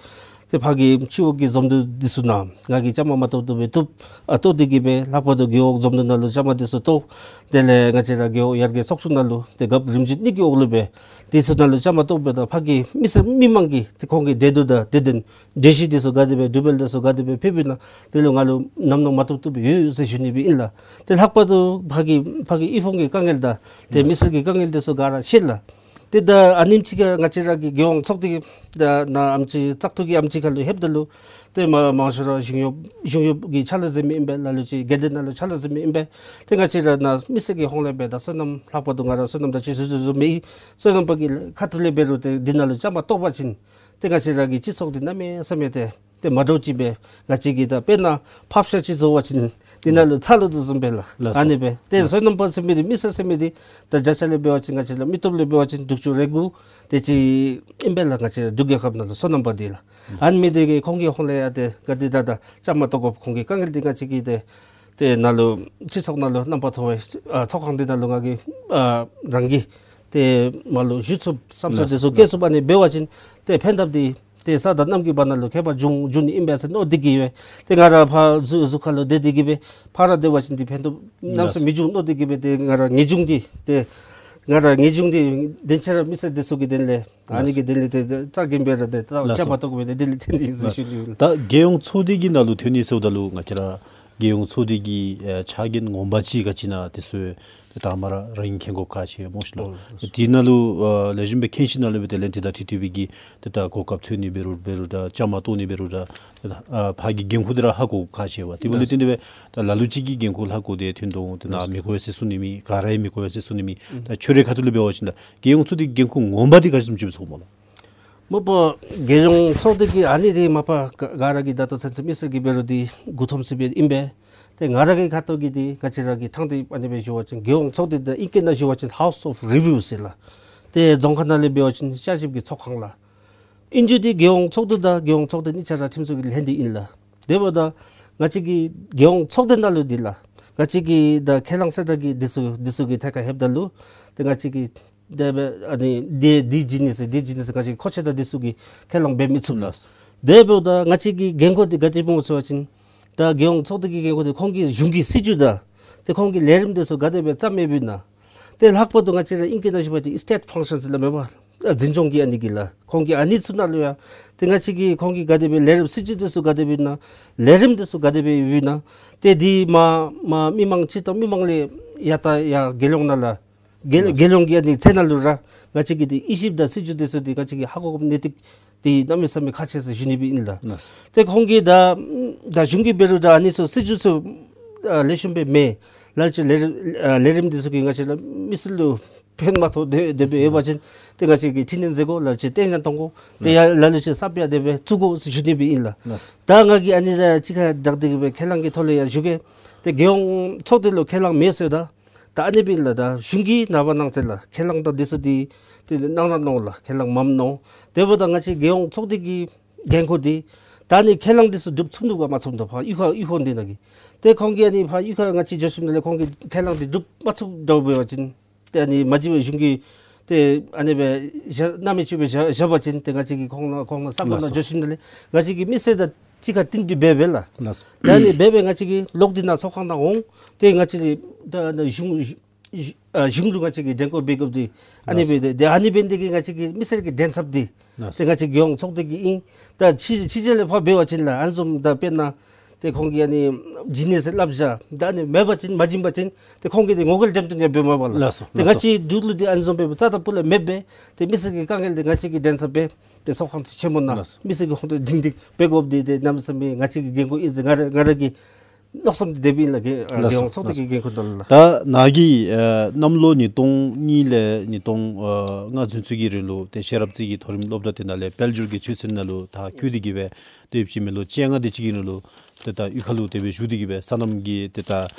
ཏེ་ཕར་གྱི་སྤྱི་འོག་གི་འཛོམས་འདུ་འདི་ཚུ་ནང་ང་གིས་བཅའ་མར་མ་གཏོགས་ཏོ་སྦེ་ཐུབ་ཨ་གཏོགས་ཏེ་གི་སྦེ་ལྷག་པར་དུ་རྒེད་འོག་འཛོམས་འདུ་ནང་ལུ་བཅའ་མར་འདི་ཚུ་གཏོགས། དེ་ལས་ང་བཅས་ར་རྒེད་འོག་ཡར་རྒྱས་ཚོགས་ཆུང་ནང་ལུ་ཏེ་རྒཔོ་རིམ་བྱོན་གཉིས་ཀྱི་འོག་ལུ་སྦེ་འདི་ཚུ་ནང་ལུ་བཅའ་མར་གཏོགས་སྦེ་ད་ཕར་གྱི་མི་སེར་མི་མང་གི་ཏེ་ཁོང་གི་འབྲེལ་འདུ་དང་དེ་དོན་འབྲེལ་གཞི་འདི་ཚུ་ག་དེ་སྦེ་འགྲུབ་འབད་འདི་ཚུ་ག་དེ་སྦེ་ཕུལ་བའི་ནང་དེ་ལུ་ང་ལུ་ནམ་ནམ་མ་བཏུབ་བཏུབ་ཡོད་ཡོད་ཟེར་ཞུ་ནི་སྦེ་ཨིན་ལགས། ཏེ་ལྷག་པར་དུ་ཕར་གྱི་ཕར་གྱི་དབུལ་ཕོངས་ཀྱི་དཀའ་ངལ་དང་ཏེ་མི་སེར་གྱི་དཀའ་ངལ་འདི་ཚུ་ག་ར་ཤེས་ལགས། ཏེ་ད་ཨ་ནེམ་ཅིག་ཁར་ང་བཅས་ར་གི་རྒྱལ་ཡོངས་ཚོགས་སྡེ་གི་ད་ནཱ་ཨམ་ཅིག་བཙག་འཐུ་གི་ཨམ་ཅིག་ཁར་ལུ་ལྷོདཔ་ད་ལུ་ཏེ་མ་མང་ཤོས་ར་གཞུང་གཡོགཔ་གཞུང་གཡོགཔ་གི་ཕྱག་ལཱ་མཛད་མི་ཨིན་པས། ལ་ལུ་ཅིག་སྒེར་སྡེ་ནང་ལུ་ཕྱག་ལཱ་མཛད་མི་ཨིན་པས། ཏེ་ང་བཅས་ར་ནཱ་མི་སེར་གྱི་ཧོངས་ལས་འབད་ད་སོ་ནམ་ལྷག་པར་དུ་ང་ར་སོ་ནམ་ད་ཅི་ཞུ་ཞུ་ཞུ་མི་སོ་ནམ་པ་གི་ཁ་ཐུག་ལས་འབད་རུང་ཏེ་འདི་ནང་ལུ་བཅའ་མར་གཏོགས་པ་ཅིན་ཏེ་ང་བཅས་ར་གི་སྤྱི་ཚོགས་འདི་གནམ་མེད་ས་མེད་ཏེ་ཏེ་མ་འདྲཝ་ཅིག་སྦེ་ང་བཅས་ཀྱིས་ད་དཔེར་ན་ཕགཔ་ཤ་ཅིག་བཟོ་བ་ཅིན་འདི་ནང་ལུ་ཚ་ལུ་དོ་བཟུམ་སྦེ་ལགས། ལགས་སོ། ཨ་ནི་སྦེ་ཏེ་ལགས་སོ། སོ་ནམ་པ་ཟེར་མི་འདི་མི་སེར་ཟེར་མི་འདི་ད་བརྒྱ་ཆ་ལས་འབད་བ་ཅིན་ང་བཅས་ལུ་མི་སྟོབས་ལས་འབད་བ་ཅིན་དྲུག་ཅུ་རེ་དགུ་དེ་ཅིག་ཨིན་པས་ལགས། ང་བཅས་འབྲུག་རྒྱལ་ཁབ་ནང་ལུ་སོ་ནམ་པ་འདི་ལགས། ཨ་ནི་མི་འདི་གིས་ཁོང་གི་ཧོངས་ལས་ཡང་ཏེ་ག་དེ་ད་ད་བཅའ་མར་གཏོགས་དགོཔ་ཁོང་གི་དཀའ་ངལ་འདི་ང་བཅས་ཀྱིས་ཏེ་ཏེ་ནཱ་ལུ་སྤྱི་ཚོགས་ནང་ལུ་རྣམ་པ་མཐོ་བའི་ཨ་ཚོགས་ཁང་འདི་ནང་ལུ་ང་གིས་ཨ་རང་གིས་ཏེ་མར་ལུ་ཞུ་ཚུགསཔ་བསམ་ཚུལ་འདི་ཚུ་བཀོད་ཚུགསཔ་ཨ་ནི་འབད་བ་ཅིན་ཏེ་ཕན་ཐབས་འདི་ཏེ་ས་དང་གནམ་གྱི་བར་ན་ལུ་ཁྱད་པར་འབྱུང་འབྱུང་ནི་ཨིན་པས་ཟེར་མནོ་སྟེ་གི་སྦེ་ཏེ་ང་ར་ཕར་གཟུགས་གཟུགས་ཁར་ལུ་བདེ་སྟེ་གི་སྦེ་ཕར་ར་སྡོད་པ་ཅིན་ཏེ་ཕན་ཐབས་གནམ་མེད་ས་མེད་མི་འབྱུང་མནོ་སྟེ་གི་སྦེ་ཏེ་ང་ར་ངེས་འབྱུང་འདི་ཏེ་ང་ར་ངེས་འབྱུང་འདི་དེ་ཆ་ར་མི་སེར་འདི་ཚུ་གི་དོན་ལས་ཨ་ནི་གི་དོན་ལས་ཏེ་ཏེ་རྩ་འགེངས་སྦེ་ར་ཏེ་ད་ལགས་སོ། བཅའ་མར་གཏོགས་སྦེ་ཏེ་དེ་ལས་ཏེ་འདི་ཟེར་ཞུ་ནི་ལགས། ད་རྒྱལ་ཡོངས་ཚོགས་སྡེ་གི་ནང་ལུ་ཐོན་ནི་ཟེརཝ་ད་ལུ་ང་བཅས་ར་རྒྱལ་ཡོངས་ཚོགས་སྡེ་གི་ཨེ་ཕྱག་འགན་ངོ་མ་ཅིག་ག་ཅི་ཨིན་ན་འདི་ཚུ་ཏེ་དང་པ་ར་རང་གིས་མཁྱེན་དགོཔ་ཁག་ཆེ་སྨོ་ཤིག་ལགས། ཨོ་ལགས་སོ། དེ་ནང་ལུ་ཨ་ལེགས་ཤོམ་སྦེ་མཁྱེན་ཞིནམ་ལས་འབད་དེ་ལས་ཏེ་ད་ཊི་ཊི་བི་གི་ཏེ་ད་གོ་སྐབས་ཐོན་ནི་འབད་རུང་འབད་རུང་ད་བཅའ་མར་གཏོགས་ནི་འབད་རུང་ད་ཨ་ཕར་གྱི་འགན་ཁུར་འདི་ར་ཧ་གོ་ཁག་ཆེ་བས། དེ་འབདཝ་ལས་བརྟེན་ཏེ་སྦེ་ད་ལ་ལུ་ཅིག་གིས་འགན་ཁུར་ཧ་གོ་སྟེ་ཐོན་དོ་འོང་། ཏེ་ནཱ་མི་གོ་བས་ཟེར་གསུང་ནི་མེད། ག་ར་ཡང་མི་གོ་བས་ཟེར་གསུང་ནི་མེད། ད་ཁྱོད་རའི་ཁ་ཐུག་ལས་འབད་བ་ཅིན་ད་རྒྱལ་ཡོངས་ཚོགས་སྡེ་གི་འགན་ཁུར་ངོ་མ་འདི་ག་ཅི་བཟུམ་ཅིག་སྦེ་ཚོརཝ་སྨོ་ལགས། མ་པ་རྒྱལ་ཡོངས་ཚོགས་སྡེ་གི་ཨ་ནི་འདི་མ་པ་ག་ག་ར་གིས་ད་ལྟོ་ཚུན་ཚོད་མི་སེར་གྱིས་འབད་རུང་འདི་མགུ་འཐོམ་སི་སྦེ་ཨིན་པས། ཏེ་ང་ར་གི་ཁ་ཐུག་གི་འདི་ང་བཅས་ར་གི་ཕྲང་སྟེ་ཨ་ནི་སྦེ་ཞུ་བ་ཅིན་རྒྱལ་ཡོངས་ཚོགས་སྡེ་འདི་ཨིང་སྐད་ནང་ཞུ་བ་ཅིན་House of Review ཟེར་ལགས། ཏེ་རྫོང་ཁ་ནང་ལས་འབད་བ་ཅིན་བསྐྱར་ཞིབ་ཀྱི་ཚོགས་ཁང་ལགས། ཨིན་རྒྱུ་འདི་རྒྱལ་ཡོངས་ཚོགས་འདུ་དང་རྒྱལ་ཡོངས་ཚོགས་སྡེ་གཉིས་ཆ་ར་ཁྲིམས་བཟོ་གི་ལྷན་སྡེ་ཨིན་ལགས། དེ་འབདཝ་ད་ང་བཅས་ཀྱི་རྒྱལ་ཡོངས་ཚོགས་སྡེ་ནང་ལུ་འདི་ལགས་ང་བཅས་ཀྱི་ད་ཁས་བླངས་གསལ་བསྒྲགས་ཀྱི་འདི་ཚུ་འདི་ཚུ་གི་ཐད་ཁར་ལྷོདཔ་ད་ལུ་ཏེ་ང་བཅས་ཀྱི་དེ་སྦེ་ཨ་ནི་འདི་འདི་བྱིན་ནི་ཟེར་འདི་བྱིན་ནི་ཟེར་ང་བཅས་ཀྱི་མཁོ་ཆས་དང་འདི་ཚུ་གི་ཁས་བླངས་འབད་མི་ཚུགས་ལགས། དེ་འབདཝ་ད་ང་བཅས་ཀྱི་འགན་ཁུར་འདི་ག་དེ་སྦེ་སྨོ་ཟེར་བ་ཅིན་ད་རྒྱལ་ཡོངས་ཚོགས་སྡེ་གི་འགན་ཁུར་འདི་ཁོང་གི་གཞུང་གི་སྲིད་བྱུས་དང་ཏེ་ཁོང་གི་ལས་རིམ་འདི་ཚུ་ག་དེ་སྦེ་བརྩམས་མི་ཨིན་ན། ཏེ་ལྷག་པར་དུ་ང་བཅས་ར་ཨིང་སྐད་ནང་ཞུ་བ་ཅིན་state functions ལགས་མེན་པ། ཨ་འཛིན་སྐྱོང་གི་ཨ་ནི་གི་ལགས། ཁོང་གི་ཨ་ནི་ཚུ་ནང་ལུ་ཡང་ཏེ་ང་བཅས་ཀྱིས་ཁོང་གི་ག་དེ་སྦེ་ལས་རིམ་སྲིད་བྱུས་འདི་ཚུ་ག་དེ་སྦེ་ཨིན་ན། ལས་རིམ་འདི་ཚུ་ག་དེ་སྦེ་ཡོདཔ་ཨིན་ན། ཏེ་འདི་མ་མ་མི་མང་སྤྱི་དང་མི་མང་ལས་ཡར་ད་ཡར་རྒྱལ་ཡོངས་ནང་ལུ་རྒྱལ་རྒྱལ་ཡོངས་ཀྱི་ཨ་ནི་ཚད་ནང་ལུ་ར་ང་བཅས་ཀྱིས་ཏེ་དབྱེ་ཞིབ་དང་སྲིད་བྱུས་འདི་ཚུ་འདི་ང་བཅས་ཀྱིས་ཧ་གོ་དགོཔ་ནི་འདི་ཏེ་གནམ་མེད་ས་མེད་ཁག་ཆེ་ཟེར་ཞུ་ནི་སྦེ་ཨིན་ལགས། ལགས། ཏེ་ཁོང་གིས་ད་ད་གཞུང་གིས་འབད་རུང་ད་ཨ་ནི་ཚུ་སྲིད་བྱུས་ཚུ་ཨ་ལེགས་ཤོམ་སྦེ་མེད། ལ་ལུ་ཅིག་ལས་རིམ་ཨ་ལས་རིམ་འདི་ཚུ་གིས་ང་བཅས་ར་མི་སེར་ལུ་ཕན་མ་ཐོགས་དེ་དེ་སྦེ་ཡོད་པ་ཅིན་ཏེ་ང་བཅས་ཀྱིས་འཕྲི་སྣོན་མཛད་དགོ། ལ་ལུ་ཅིག་བཏོན་ནི་གཏང་དགོ། ཏེ་ཡར་ལ་ལུ་ཅིག་གསརཔ་ཡང་དེ་སྦེ་བཙུགས་དགོ་ཟེར་ཞུ་ནི་སྦེ་ཨིན་ལགས། ལགས། ད་ང་གིས་ཨ་ནི་ད་གཅིག་ཁར་བསྒྲགས་ཏེ་གི་སྦེ་ཁས་བླངས་ཀྱི་ཐོག་ལས་ཡང་ཞུ་གེ། ཏེ་རྒྱལ་ཡོངས་ཚོགས་སྡེ་ལུ་ཁས་བླངས་མེད་ཟེརཝ་ད་ད་ཨ་ནི་སྦེ་ཨིན་ལགས། ད་གཞུང་གིས་ནངས་པ་གནངས་ཚེ་ལགས་ཁས་བླངས་དང་འདི་ཚུ་འདི་ཏེ་གནང་ར་གནང་ལགས། ཁས་བླངས་མངམ་གནང་། དེ་འབདཝ་ད་ང་བཅས་རྒྱལ་ཡོངས་ཚོགས་སྡེ་གི་འགན་ཁུར་འདི་ད་ཨ་ནི་ཁས་བླངས་འདི་ཚུ་སྒྲུབ་ཚུགས་ནུག་ག་མ་ཚུགས་ནུག་ག་ཕར་གཡུས་ཁ་གཡུས་ཁ་འདི་ནང་གི་ཏེ་ཁོང་གིས་ཨ་ནི་ཕར་གཡུས་ཁ་ང་བཅས་འགྱོ་ཞིནམ་ལས་ཁོང་གིས་ཁས་བླངས་འདི་སྒྲུབ་མ་ཚུགས་འདྲཝ་འབད་བ་ཅིན་ཏེ་ཨ་ནི་མ་བྱིན་པར་གཞུང་གིས་ཏེ་ཨ་ནི་སྦེ་བཞག་གནམ་མེད་ས་མེད་སྦེ་བཞག་བཞག་པ་ཅིན་ཏེ་ང་བཅས་ཀྱིས་ཁོང་ལུ་ཁོང་ལུ་ས་གོ་ནང་ལགས་སོ། འགྱོ་ཞིནམ་ལས་ང་བཅས་ཀྱི་མི་སེར་དང་གཅིག་ཁར་བསྟུན་ཏེ་འབད་འབད་ལགས། ལགས་སོ། ད་ཨ་ནི་འབད་འབད་ང་བཅས་ཀྱིས་ལོག་སྟེ་ནཱ་ཚོགས་ཁང་ནང་འོང་། ཏེ་ང་བཅས་ཀྱིས་ད་ཨ་ནི་གཞུང་གཞུང་ཨ་གཞུང་ལུ་ང་བཅས་ཀྱིས་འདྲེན་བཀོད་འབད་དགོཔ་འདི་ཨ་ནི་ལགས་སོ། འབད་དེ་ཏེ་ཨ་ནི་འབད་ནི་འདི་གིས་ང་བཅས་ཀྱི་མི་སེར་གྱི་འདྲེན་ཚབ་འདི་ལགས་སོ། ཏེ་ང་བཅས་རྒྱལ་ཡོངས་ཚོགས་སྡེ་གི་ཨིན། ད་ཕྱི་ཕྱི་རྒྱལ་ལས་ཕར་འབད་བ་ཅིན་ལགས་ཨ་ནི་བཟུམ་ད་དཔེར་ན་ཏེ་ཁོང་གིས་ཨ་ནི་བྱིན་ནི་ཟེར་སླབ་བཞག། ད་ཨ་ནི་མེད་པ་ཅིན་མ་བྱིན་པ་ཅིན་ཏེ་ཁོང་གིས་ཏེ་ངོ་རྒོལ་འགྲེམས་སྟོན་ཡང་འབད་མ་པ་ལགས། ལགས་སོ། ཏེ་ལགས་སོ། ང་བཅས་འབྲུག་ལུ་འདི་ཨ་ནི་བཟུམ་སྦེ་རྩ་དང་སྤུ་ལས་མེདཔ་སྦེ་ཏེ་མི་སེར་གྱི་དཀའ་ངལ་འདི་ང་བཅས་ཀྱིས་འདྲེན་ཚབ་འབད་ཏེ་ཚོགས་ཁང་ཆེན་མོ་ནང་ལགས་སོ། མི་སེར་གྱི་ཧོངས་ཏེ་སྒྲིང་སྒྲི་འབད་དགོཔ་འདི་ཏེ་གནམ་མེད་ས་མེད་ང་བཅས་ཀྱི་འགན་ཁུར་ཨིན་ཟེར་ང་ར་ང་ར་གིས་ མནོ་བསམ་འདི་དེ་སྦེ་ཨིན་ལགས། རྒྱལ་ཡོངས་ཚོགས་སྡེ་གི་འགན་ཁུར་དོན་ལུ་ལགས། ད་ནཱ་གིས་ཨ་གནམ་ལོ་ཉིས་སྟོང་གཉིས་ལས་ཉིས་སྟོང་ཨ་ལྔ་ཚུན་ཚོད་ཀྱི་རིང་ལུ་ཏེ་ཤེས་རབ་རྩེ་གི་མཐོ་རིམ་སློབ་གྲྭ་དེ་ནང་ལས་དཔལ་འབྱོར་གྱི་ཆོས་ཚན་ནང་ལུ་ད་བཀོད་དེ་གི་སྦེ་ཏེ་ཡོདཔ་ཅིག་མེན་ལོ་བཅོ་ལྔ་དེ་ཅིག་གི་རིང་ལུ་ཏེ་ད་གཡུས་ཁ་ལུ་དེ་སྦེ་བཞུགས་ཏེ་གི་སྦེ་སོ་ནམ་གྱི་ཏེ་ད་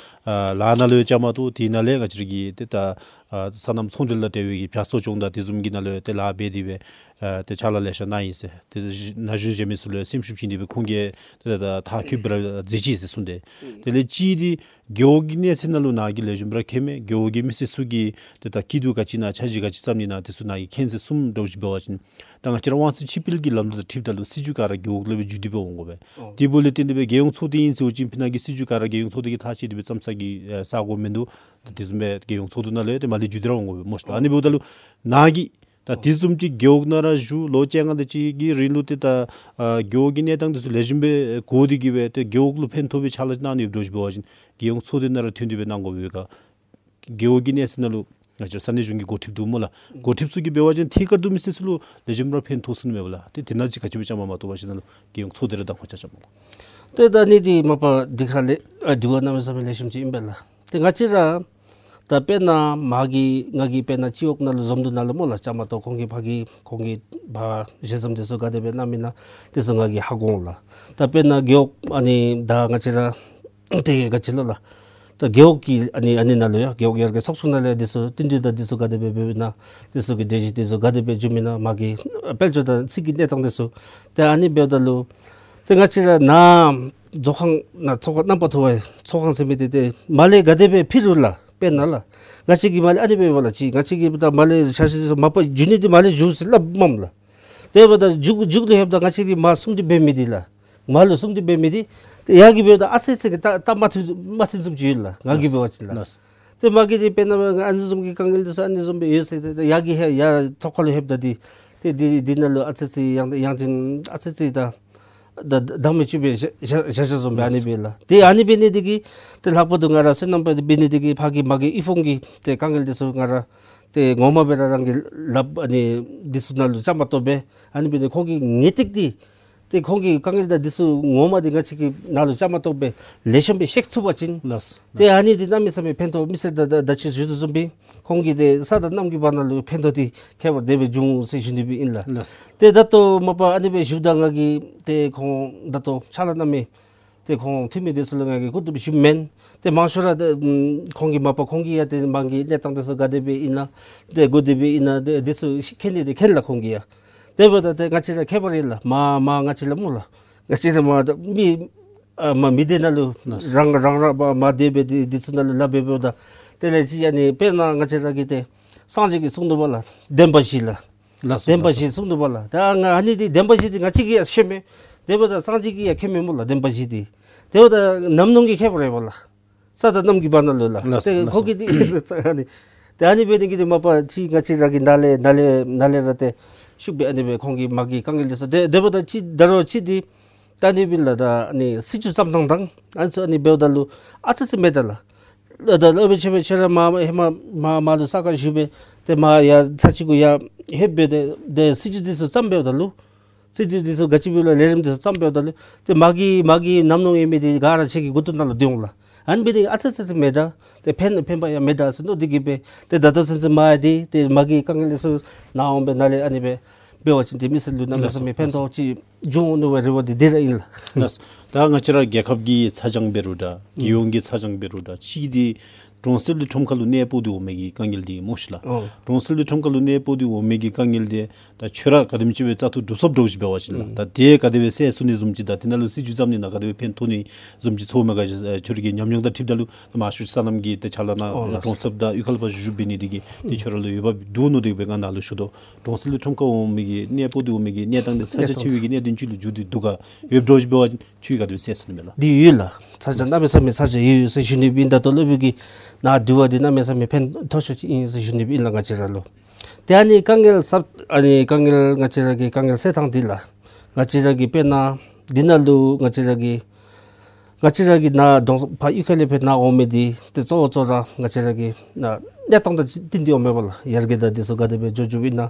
ཨ་ལཱ་ནང་ལུ་ཡང་བཅའ་མར་གཏོགས། དེ་ནང་ལས་ང་བཅས་ར་གི་ཏེ་ད་ཨ་སོ་ནམ་ཚོང་འབྲེལ་དང་འབྲེལ་བའི་གི་བྱ་གསོ་སྐྱོང་དང་དེ་བཟུམ་གྱི་ནང་ལུ་ཡང་ཏེ་ལཱ་འབད་དེ་སྦེ་ཨ་ཏེ་ཕྱག་ལཱ་ལེ་ཤ་གནང་ཡི་ཟེར། ཏེ་ན་གཞོན་གཞན་མི་ཚུ་ལུ་ཡང་སེམས་ཤུགས་བྱིན་ཏེ་སྦེ་ཁོང་གིས་ཏེ་ད་མཐར་འཁྱོལ་སྦེ་ར་མཛད་ཅི་ཟེར་གསུངས་ཏེ། དེ་ལས་གཅིག་འདི་རྒེད་འོག་གི་གནས་ཚད་ནང་ལུ་ནཱ་གིས་ལེགས་ཤོམ་སྦེ་ར་མཁྱེན་མས། རྒེད་འོག་གི་མི་སེར་ཚུ་གིས་ཏེ་ད་སྐྱིད་སྡུག་ག་ཅི་ཨིན་ན་འཆར་གཞི་ག་ཅི་བརྩམ་ནི་ཨིན་ན་དེ་ཚུ་ནཱ་གིས་མཁྱེན་ཟེར་གསུངམ་འདྲཝ་ཅིག་འབད་བ་ཅིན། ད་ང་བཅས་ར་དབང་ཚད་ཕྱིར་སྤེལ་གྱི་ལམ་ལུགས་དང་འཁྲིལཝ་ད་ལུ་སྲིད་བྱུས་ག་ར་རྒེད་འོག་ལུ་སྦེ་བརྒྱུད་དེ་སྦེ་འོང་དགོ་པས། ཨོ། དེ་འབདཝ་ལས་བརྟེན་ཏེ་སྦེ་རྒྱལ་ཡོངས་ཚོགས་སྡེ་ཨིན་ཟེར་བ་ཅིན་ཕི་ནཱ་གི་སྲིད་བྱུས་ག་ར་རྒྱལ་ཡོངས་ཚོགས་སྡེ་གིས་ཐག་བཅད་དེ་སྦེ་བརྩམ་ས་གི་ཨེ་ས་གོ་མིན་འདུག། ད་དེ་བཟུམ་སྦེ་རྒྱལ་ཡོངས་ཚོགས་སྡེ་ནང་ལུ་ཡང་ཏེ་མར་ལས་བརྒྱུད་དེ་ར་འོང་དགོ་པས་སྨོ་ཤིག། ཨ་ནི་འབདཝ་ད་ལུ་ནཱ་གིས་ད་དེ་བཟུམ་ཅིག་རྒེད་འོག་ནང་ར་བཞུགས་ལོ་བཅོ་ལྔ་དེ་ཅིག་གི་རིང་ལུ་ཏེ་ད་ཨ་རྒེད་འོག་གི་གནས་སྟངས་དེ་ཚུ་ལེགས་ཤོམ་སྦེ་གོ་སྟེ་གི་སྦེ་ཏེ་རྒེད་འོག་ལུ་ཕན་ཐོགས་པའི་ཕྱག་ལཱ་ཅིག་གནང་ནི་ཡོདཔ་འདྲཝ་ཅིག་འབད་བ་ཅིན་རྒྱལ་ཡོངས་ཚོགས་སྡེ་ནང་ར་ཐོན་ཏེ་སྦེ་གནང་དགོ་པས་ག། རྒེད་འོག་གི་གནས་ཚད་ནང་ལུ་ང་བཅས་ས་གནས་གཞུང་གི་འགོ་ཁྲིདཔ་འདུག་སྨོ་ལགས། འགོ་ཁྲིདཔ་ཚུ་གིས་འབད་བ་ཅིན་ཐད་ཀར་དུ་མི་སེར་ཚུ་ལུ་ལེགས་ཤོམ་ར་ཕན་ཐོགས་ཚུགས་ནི་མས་པ་ལགས། ཏེ་དེ་ནང་ཅིག་ག་ཅི་སྦེ་བཅའ་མར་མ་གཏོགས་པ་ཅིག་ནང་ལུ་རྒྱལ་ཡོངས་ཚོགས་སྡེ་ར་གདམ་ཁ་རྐྱབ་རྐྱབ་སྨོ་ལགས། ཏེ་ད་ཨ་ནི་འདི་མ་པ་འདི་ཁ་ལས་ཨ་དྲི་བ་གནམ་མེད་ས་མེད་ལེགས་ཤོམ་ཅིག་ཨིན་པས་ལགས། ཏེ་ང་བཅས་ར་ད་དཔེར་ན་མ་གི་ང་གིས་དཔེར་ན་སྤྱི་འོག་ནང་ལུ་འཛོམས་འདུ་ནང་ལུ་སྨོ་ལགས་བཅའ་མར་གཏོགས་ཁོང་གིས་ཕར་གི་ཁོང་གིས་ཕར་ཞལ་འཛོམས་དེ་ཚུ་ག་དེ་སྦེ་གནངམ་ཨིན་ན་དེ་ཚུ་ང་གིས་ཧ་གོ་འོང་ལགས། ད་དཔེར་ན་རྒེད་འོག་ཨ་ནི་ད་ང་བཅས་ར་ཏེ་ག་ཅི་ལོ་ལགས། ད་རྒེད་འོག་གི་ཨ་ནི་ཨ་ནི་ནང་ལུ་ཡང་རྒེད་འོག་ཡར་རྒྱས་ཚོགས་ཆུང་ནང་ལུ་ཡང་དེ་ཚུ་བསྟུན་གྲོས་དང་དེ་ཚུ་ག་དེ་སྦེ་འབདཝ་ཨིན་ན་དེ་ཚུ་གི་གྲོས་གཞི་དེ་ཚུ་ག་དེ་སྦེ་འབྱུངམ་ཨིན་ན་མ་གི་དཔལ་འབྱོར་དང་ཚིག་གི་གནས་སྟངས་དེ་ཚུ་ཏེ་ཨ་ནི་འབདཝ་ད་ལུ་ཏེ་ང་བཅས་ར་ནཱ་ཚོགས་ཁང་ནང་ཚོགས་ཁང་རྣམ་པ་ཐོབ་པའི་ཚོགས་ཁང་ཟེར་མི་འདི་ཏེ་མར་ལས་ག་དེ་སྦེ་ཕུལ་རུང་ལགས། དཔེར་ན་ལགས་ང་བཅས་ཀྱིས་མར་ལས་ཨ་ནི་འབདཝ་ལགས་ཅིག་ང་བཅས་ཀྱིས་ད་མར་ལས་འཆར་གཞི་དེ་ཚུ་མ་པ་འགྱོ་ནི་འདི་མར་ལས་འགྱོ་ཟེར་སླབ་མས་ལགས། དེ་འབདཝ་ད་མཇུག་མཇུག་ལུ་ལྷོདཔ་ད་ང་བཅས་ཀྱིས་མར་གསུང་སྟེ་འབད་མི་འདི་ལགས། མར་ལུ་གསུང་སྟེ་འབད་མི་འདི་ཏེ་ཡར་གྱི་འབདཝ་ད་ཨ་ཙི་ཙི་གི་ད་ད་མ་མཐུན་མ་མཐུན་བཟུམ་ཅིག་ཡོད་ལགས། ང་གིས་འབད་བ་ཅིན་ལགས། ལགས། ཏེ་མ་གི་འདི་དཔེར་ན་ཨ་ནི་བཟུམ་གྱི་དཀའ་ངལ་དེ་ཚུ་ཨ་ནི་བཟུམ་སྦེ་ཡོད་ཟེར་ཏེ་ཡར་གྱི་ཧེ་ཡར་ཚོགས་ཁང་ལུ་ལྷོདཔ་ད་འདི་ཏེ་འདི་འདི་ནང་ལུ་ཨ་ཙི་ཙི་ཡང་ཡང་ཅིན་ཨ་ཙི་ཙི་ད་ད་ད་མི་ཅིག་སྦེ་བཞག་བཞག་བཞག་བཞགཔ་བཟུམ་སྦེ་ཨ་ནི་སྦེ་ལགས། ཏེ་ཨ་ནི་འབད་ནི་འདི་གིས་ཏེ་ལྷག་པར་དུ་ང་ར་སོ་ནམ་པ་འདི་འབད་ནི་འདི་གིས་ཕར་གྱི་མར་གྱི་གཡུས་ཕུང་གི་ཏེ་དཀའ་ངལ་དེ་ཚུ་ང་ར་ཏེ་ངོ་མ་སྦེ་ར་རང་གིས་སླབ་ཨ་ནི་འདི་ཚུ་ནང་ལུ་བཅའ་མར་གཏོགས་སྦེ་ཨ་ནི་འབད་ནི་ཁོང་གི་ངེས་ཏིག་འདི་ཏེ་ཁོང་གི་དཀའ་ངལ་དང་འདི་ཚུ་ངོ་མ་འདི་ང་བཅས་ཀྱིས་ནཱ་ལུ་བཅའ་མར་གཏོགས་སྦེ་ལེགས་ཤོམ་སྦེ་བཤད་ཚུགས་པ་ཅིན། ལགས། ཏེ་ཨ་ནི་འདི་གནམ་མེད་ས་མེད་ཕན་ཐོགས་མི་སེར་ད་ད་ད་ཅི་ཞུ་དོ་བཟུམ་སྦེ་ཁོང་གི་ཏེ་ས་དང་གནམ་གྱི་བར་ན་ལུ་ཕན་ཐོགས་འདི་ཁྱད་པར་དེ་སྦེ་འབྱུང་ཟེར་ཞུ་ནི་སྦེ་ཨིན་ལགས། ལགས། ཏེ་ད་ལྟོ་མ་པ་ཨ་ནི་སྦེ་ཞུཝ་ད་ང་གིས་ཏེ་ཁོང་ད་ལྟོ་ཕྱག་ལཱ་གནང་མི་ཏེ་ཁོང་འཐུས་མི་དེ་ཚུ་ལུ་ང་གིས་གོ་བསྡུར་ཞུཝ་མེན། ཏེ་མང་ཤོས་ར་ཏེ་ཁོང་གིས་མ་པ་ཁོང་གིས་ཡང་ཏེ་མར་གྱི་གནས་སྟངས་དེ་ཚུ་ག་དེ་སྦེ་ཨིན་ན་ཏེ་གོ་དེ་སྦེ་ཨིན་ན་ཏེ་དེ་ཚུ་ཤེས་མཁན་འདི་ཏེ་མཁྱེན་ལགས་ཁོང་གིས་ཡང་། དེ་འབདཝ་ད་ཏེ་ང་བཅས་ར་ཁྱད་པར་ཡོད་ལགས། མར་མར་ང་བཅས་ལུ་སྨོ་ལགས། ང་བཅས་ར་མར་ད་མི་ཨ་མར་མི་སྡེ་ནང་ལུ་ལགས། རང་རང་ར་མར་མར་སྡེ་སྦེ་འདི་འདི་ཚུ་ནང་ལུ་ལཱ་འབད་འབདཝ་ད་དེ་ལས་ཅིག་ཨ་ནི་དཔེར་ན་ང་བཅས་ར་གི་ཏེ་སངས་རྒྱས་ཀྱིས་གསུངས་འདུག་པ་ལགས། བདེན་པ་བཞི་ལགས། ལགས་སོ། བདེན་པ་ལགས་སོ། བཞི་གསུངས་འདུག་པ་ལགས། ད་ང་ཨ་ནི་འདི་བདེན་པ་བཞི་འདི་ང་བཅས་ཀྱིས་ཡང་ཤེས་མས། དེ་འབདཝ་ད་སངས་རྒྱས་ཀྱིས་ཡང་མཁྱེན་མས་སྨོ་ལགས་བདེན་པ་བཞི་འདི། དེ་འབདཝ་ད་ནམ་ནུང་གི་ཁྱད་པར་ཡོད་པ་ལགས། ས་དང་གནམ་གྱི་བར་ན་ལུ་ལགས། ལགས་སོ། ཏེ་ལགས་སོ། ཁོང་གིས་འདི་ཨ་ནི་ཏེ་ཨ་ནི་འབད་ནི་གི་འདི་མ་པ་ཅིག་ང་བཅས་ར་གི་ནཱ་ལས་ནཱ་ལས་ནཱ་ལས་ར་ཏེ་ཤུགས་སྦེ་ཨ་ནི་སྦེ་ཁོང་གི་མར་གྱི་དཀའ་ངལ་འདི་ཚུ་དེ་དེ་འབདཝ་ད་ཅིག་ད་རུང་ཅིག་འདི་ད་ཨ་ནི་སྦེ་ལགས། ད་ཨ་ནི་སྲིད་བྱུས་བརྩམ་ཐངས་དང་ཨ་ནི་ཚུ་ཨ་ནི་འབདཝ་ད་ལུ་ཨ་ཙི་ཙི་མེད་ད་ལགས། ད་སློབ་དཔོན་ཆེན་པོ་ཁྱོད་ར་མར་ཧེ་མ་མར་མར་ལུ་ས་ཁར་བཞུགས་སྦེ་ཏེ་མར་ཡར་ཚར་གཅིག་གུ་ཡར་ལྷོད་སྦེ་ཏེ་ཏེ་སྲིད་བྱུས་འདི་ཚུ་བརྩམ་འབདཝ་ད་ལུ་སྲིད་བྱུས་འདི་ཚུ་ག་ཅི་སྦེ་ལགས་ལས་རིམ་འདི་ཚུ་བརྩམ་འབདཝ་ད་ལུ་ཏེ་མར་གྱི་མར་གྱི་ནམ་ནུང་ཡོད་མི་འདི་ག་ར་ཁྱོད་ཀྱི་མགུ་ཏོ་ནང་ལུ་སྡོད་འོང་ལགས། ཨ་ནི་འབད་ནི་ཨ་ཙི་ཙི་ཙི་མེད་ད། ཏེ་ཕན་ཕན་པ་ཡང་མེད་ད་ཟེར་མནོ་སྟེ་གི་སྦེ་ཏེ་ད་ལྟོ་ཚུན་ཚོད་མར་ཡར་འདི་ཏེ་མར་གྱི་དཀའ་ངལ་འདི་ཚུ་ནཱ་འོང་སྦེ་ནཱ་ལས་ཨ་ནི་སྦེ་འབད་བ་ཅིན་ཏེ་མི་སེར་ལུ་གནམ་མེད་ས་མེད་ཕན་ཐོགས་ཅིག་འབྱུང་འོང་མནོ་བའི་རེ་བ་འདི་འདི་ར་ཨིན་ལགས། ལགས། ད་ང་བཅས་ར་རྒྱལ་ཁབ་ཀྱི་ཚ་གྱང་འབད་རུང་འདྲ་རྒྱལ་ཡོངས་ཀྱི་ཚ་གྱང་འབད་རུང་འདྲ་གཅིག་འདི་གྲོང་གསེབ་ཀྱི་ཁྲོམ་ཁ་ལུ་གནས་སྤོ་སྟེ་འོང་མི་གི་དཀའ་ངལ་འདི་སྨོ་ཤིག་ལགས། ཨོ། གྲོང་གསེབ་ཀྱི་ཁྲོམ་ཁ་ལུ་གནས་སྤོ་སྟེ་འོང་མི་གི་དཀའ་ངལ་འདི་ད་ཁྱོད་ར་ག་དེམ་ཅིག་སྦེ་བཙག་འཐུ་གྲུབ་ཚརཝ་འདྲཝ་ཅིག་འབད་བ་ཅིན་ལགས། ཨུམ། ད་དེ་ག་དེ་སྦེ་སེལ་ཚུགས་ནི་བཟུམ་ཅིག་དང་དེ་ནང་ལུ་སྲིད་བྱུས་བརྩམ་ནི་ནང་ག་དེ་སྦེ་ཕན་ཐོགས་ནི་བཟུམ་ཅིག་ཚོརཝ་མས་ག། ཨ་ཁྱོད་ར་གི་ཉམས་མྱོང་དང་འཁྲིལཝ་ད་ལུ་མང་ཤོས་སོ་ནམ་གྱི་ཏེ་ཕྱག་ལཱ་ནང་ཨོ་ལགས། གྲོང་གསེབ་དང་གཡུས་ཁ་ལུ་ཕར་བཞུགས་བཞུགས་འབད་ནི་འདི་གིས་ཏེ་ཁྱོད་ར་ལུ་འོས་འབབ་འདུག་མནོ་སྟེ་གི་སྦེ་ང་ནཱ་ལུ་ཞུ་དོ། གྲོང་གསེབ་ཀྱི་ཁྲོམ་ཁ་འོང་མི་གི་གནས་སྤོ་སྟེ་འོང་མི་གི་གནས་སྟངས་འདི་ཚ་གྱང་ཆེ་བའི་གི་གནད་དོན་ཅིག་ལུ་འགྱུར་ཏེ་འདུག་ག། ཡོདཔ་འདྲཝ་ཅིག་འབད་བ་ཅིན་ཁྱོད་ཀྱིས་ག་དེ་སྦེ་སེལ་ཚུགས་ནི་མས་ལགས། འདི་ཡོད་ལགས། ཚ་གྱང་གནམ་མེད་ས་མེད་ཚ་གྱང་ཡོད་ཡོད་ཟེར་ཞུ་ནི་སྦེ་ཨིན། ད་ལྟོ་སློབ་དཔོན་གྱི་ནཱ་དྲི་བ་འདི་གནམ་མེད་ས་མེད་ཕན་ཐོགས་ཤོས་ཅིག་ཨིན་ཟེར་ཞུ་ནི་སྦེ་ཨིན་ལགས་ང་བཅས་ར་ལུ། ཏེ་ཨ་ནི་དཀའ་ངལ་སེལ་ཨ་ནི་དཀའ་ངལ་ང་བཅས་ར་གི་དཀའ་ངལ་སེལ་ཐངས་འདི་ལགས། ང་བཅས་ར་གི་དཔེར་ན་འདི་ནང་ལུ་ང་བཅས་ར་གི་ང་བཅས་ར་གི་ནཱ་གྲོང་ཕར་གཡུས་ཁ་ལས་ཕར་ནཱ་འོང་མི་འདི་ཏེ་གཙོ་བོ་གཙོ་བོ་ར་ང་བཅས་ར་གི་ནཱ་གནས་སྟངས་དང་བསྟུན་ཏེ་འོང་མས་པ་ལགས། ཡར་རྒྱས་དང་འདི་ཚུ་ག་དེ་སྦེ་འགྱོ་འགྱོཝ་ཨིན་ན།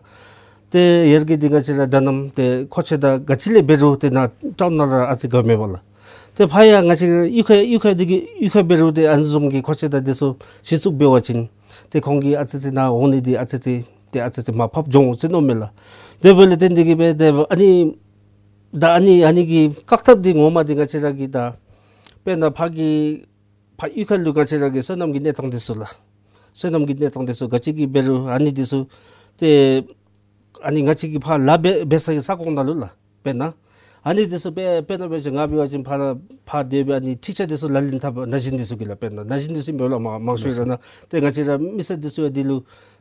ཏེ་ཡར་རྒྱས་འདི་ང་བཅས་ར་ད་ནམ་ཏེ་མཁོ་ཆས་དང་ག་ཅི་ལས་འབད་རུང་ཏེ་ནཱ་ཊའུན་ནང་ར་ཨ་ཙི་དགའཝ་མས་པ་ལགས། ཏེ་ཕར་ཡང་ང་བཅས་གཡུས་ཁ་གཡུས་ཁ་འདི་གི་གཡུས་ཁ་འབད་རུང་ཏེ་ཨ་ནི་བཟུམ་གྱི་མཁོ་ཆས་དང་འདི་ཚུ་གཞི་བཙུགས་འབད་བ་ཅིན་ཏེ་ཁོང་གིས་ཨ་ཙི་ཙི་ནཱ་འོང་ནི་འདི་ཨ་ཙི་ཙི་ཏེ་ཨ་ཙི་ཙི་མར་ཕབ་འགྱོ་འོང་ཟེར་མནོཝ་མས་ལགས། དེ་འབདཝ་ལས་བརྟེན་ཏེ་གིས་སྦེ་ཏེ་ཨ་ནི་ད་ཨ་ནི་ཨ་ནི་གི་བཀག་ཐབས་འདི་ངོ་མ་འདི་ང་བཅས་ར་གིས་ད་དཔེར་ན་ཕར་གྱི་ཕར་གཡུས་ཁ་ལུ་ང་བཅས་ར་གི་སོ་ནམ་གྱི་གནས་སྟངས་འདི་ཚུ་ལགས། སོ་ནམ་གྱི་གནས་སྟངས་འདི་ཚུ་ག་ཅི་གི་འབད་རུང་ཨ་ནི་འདི་ཚུ་ཏེ་ཨ་ནི་ང་བཅས་ཀྱི་ཕར་ལཱ་འབད་འབད་ས་གི་ས་ཁོངས་ནང་ལུ་ལགས། དཔེར་ན་ཨ་ནི་འདི་ཚུ་དཔེ་དཔེར་ན་འབད་བ་ཅིན་ང་འབད་བ་ཅིན་ཕར་ཕར་དེ་སྦེ་ཨ་ནི་འཕྲུལ་ཆས་འདི་ཚུ་ལག་ལེན་འཐབ་ན་གཞོན་འདི་ཚུ་གིས་ལགས། དཔེར་ན་ན་གཞོན་འདི་ཚུ་འབདཝ་ལས་མང་མང་ཤོས་ར་ནཱ་ཏེ་ང་བཅས་ར་མི་སེར་འདི་ཚུ་ཡང་འདི་ལུ་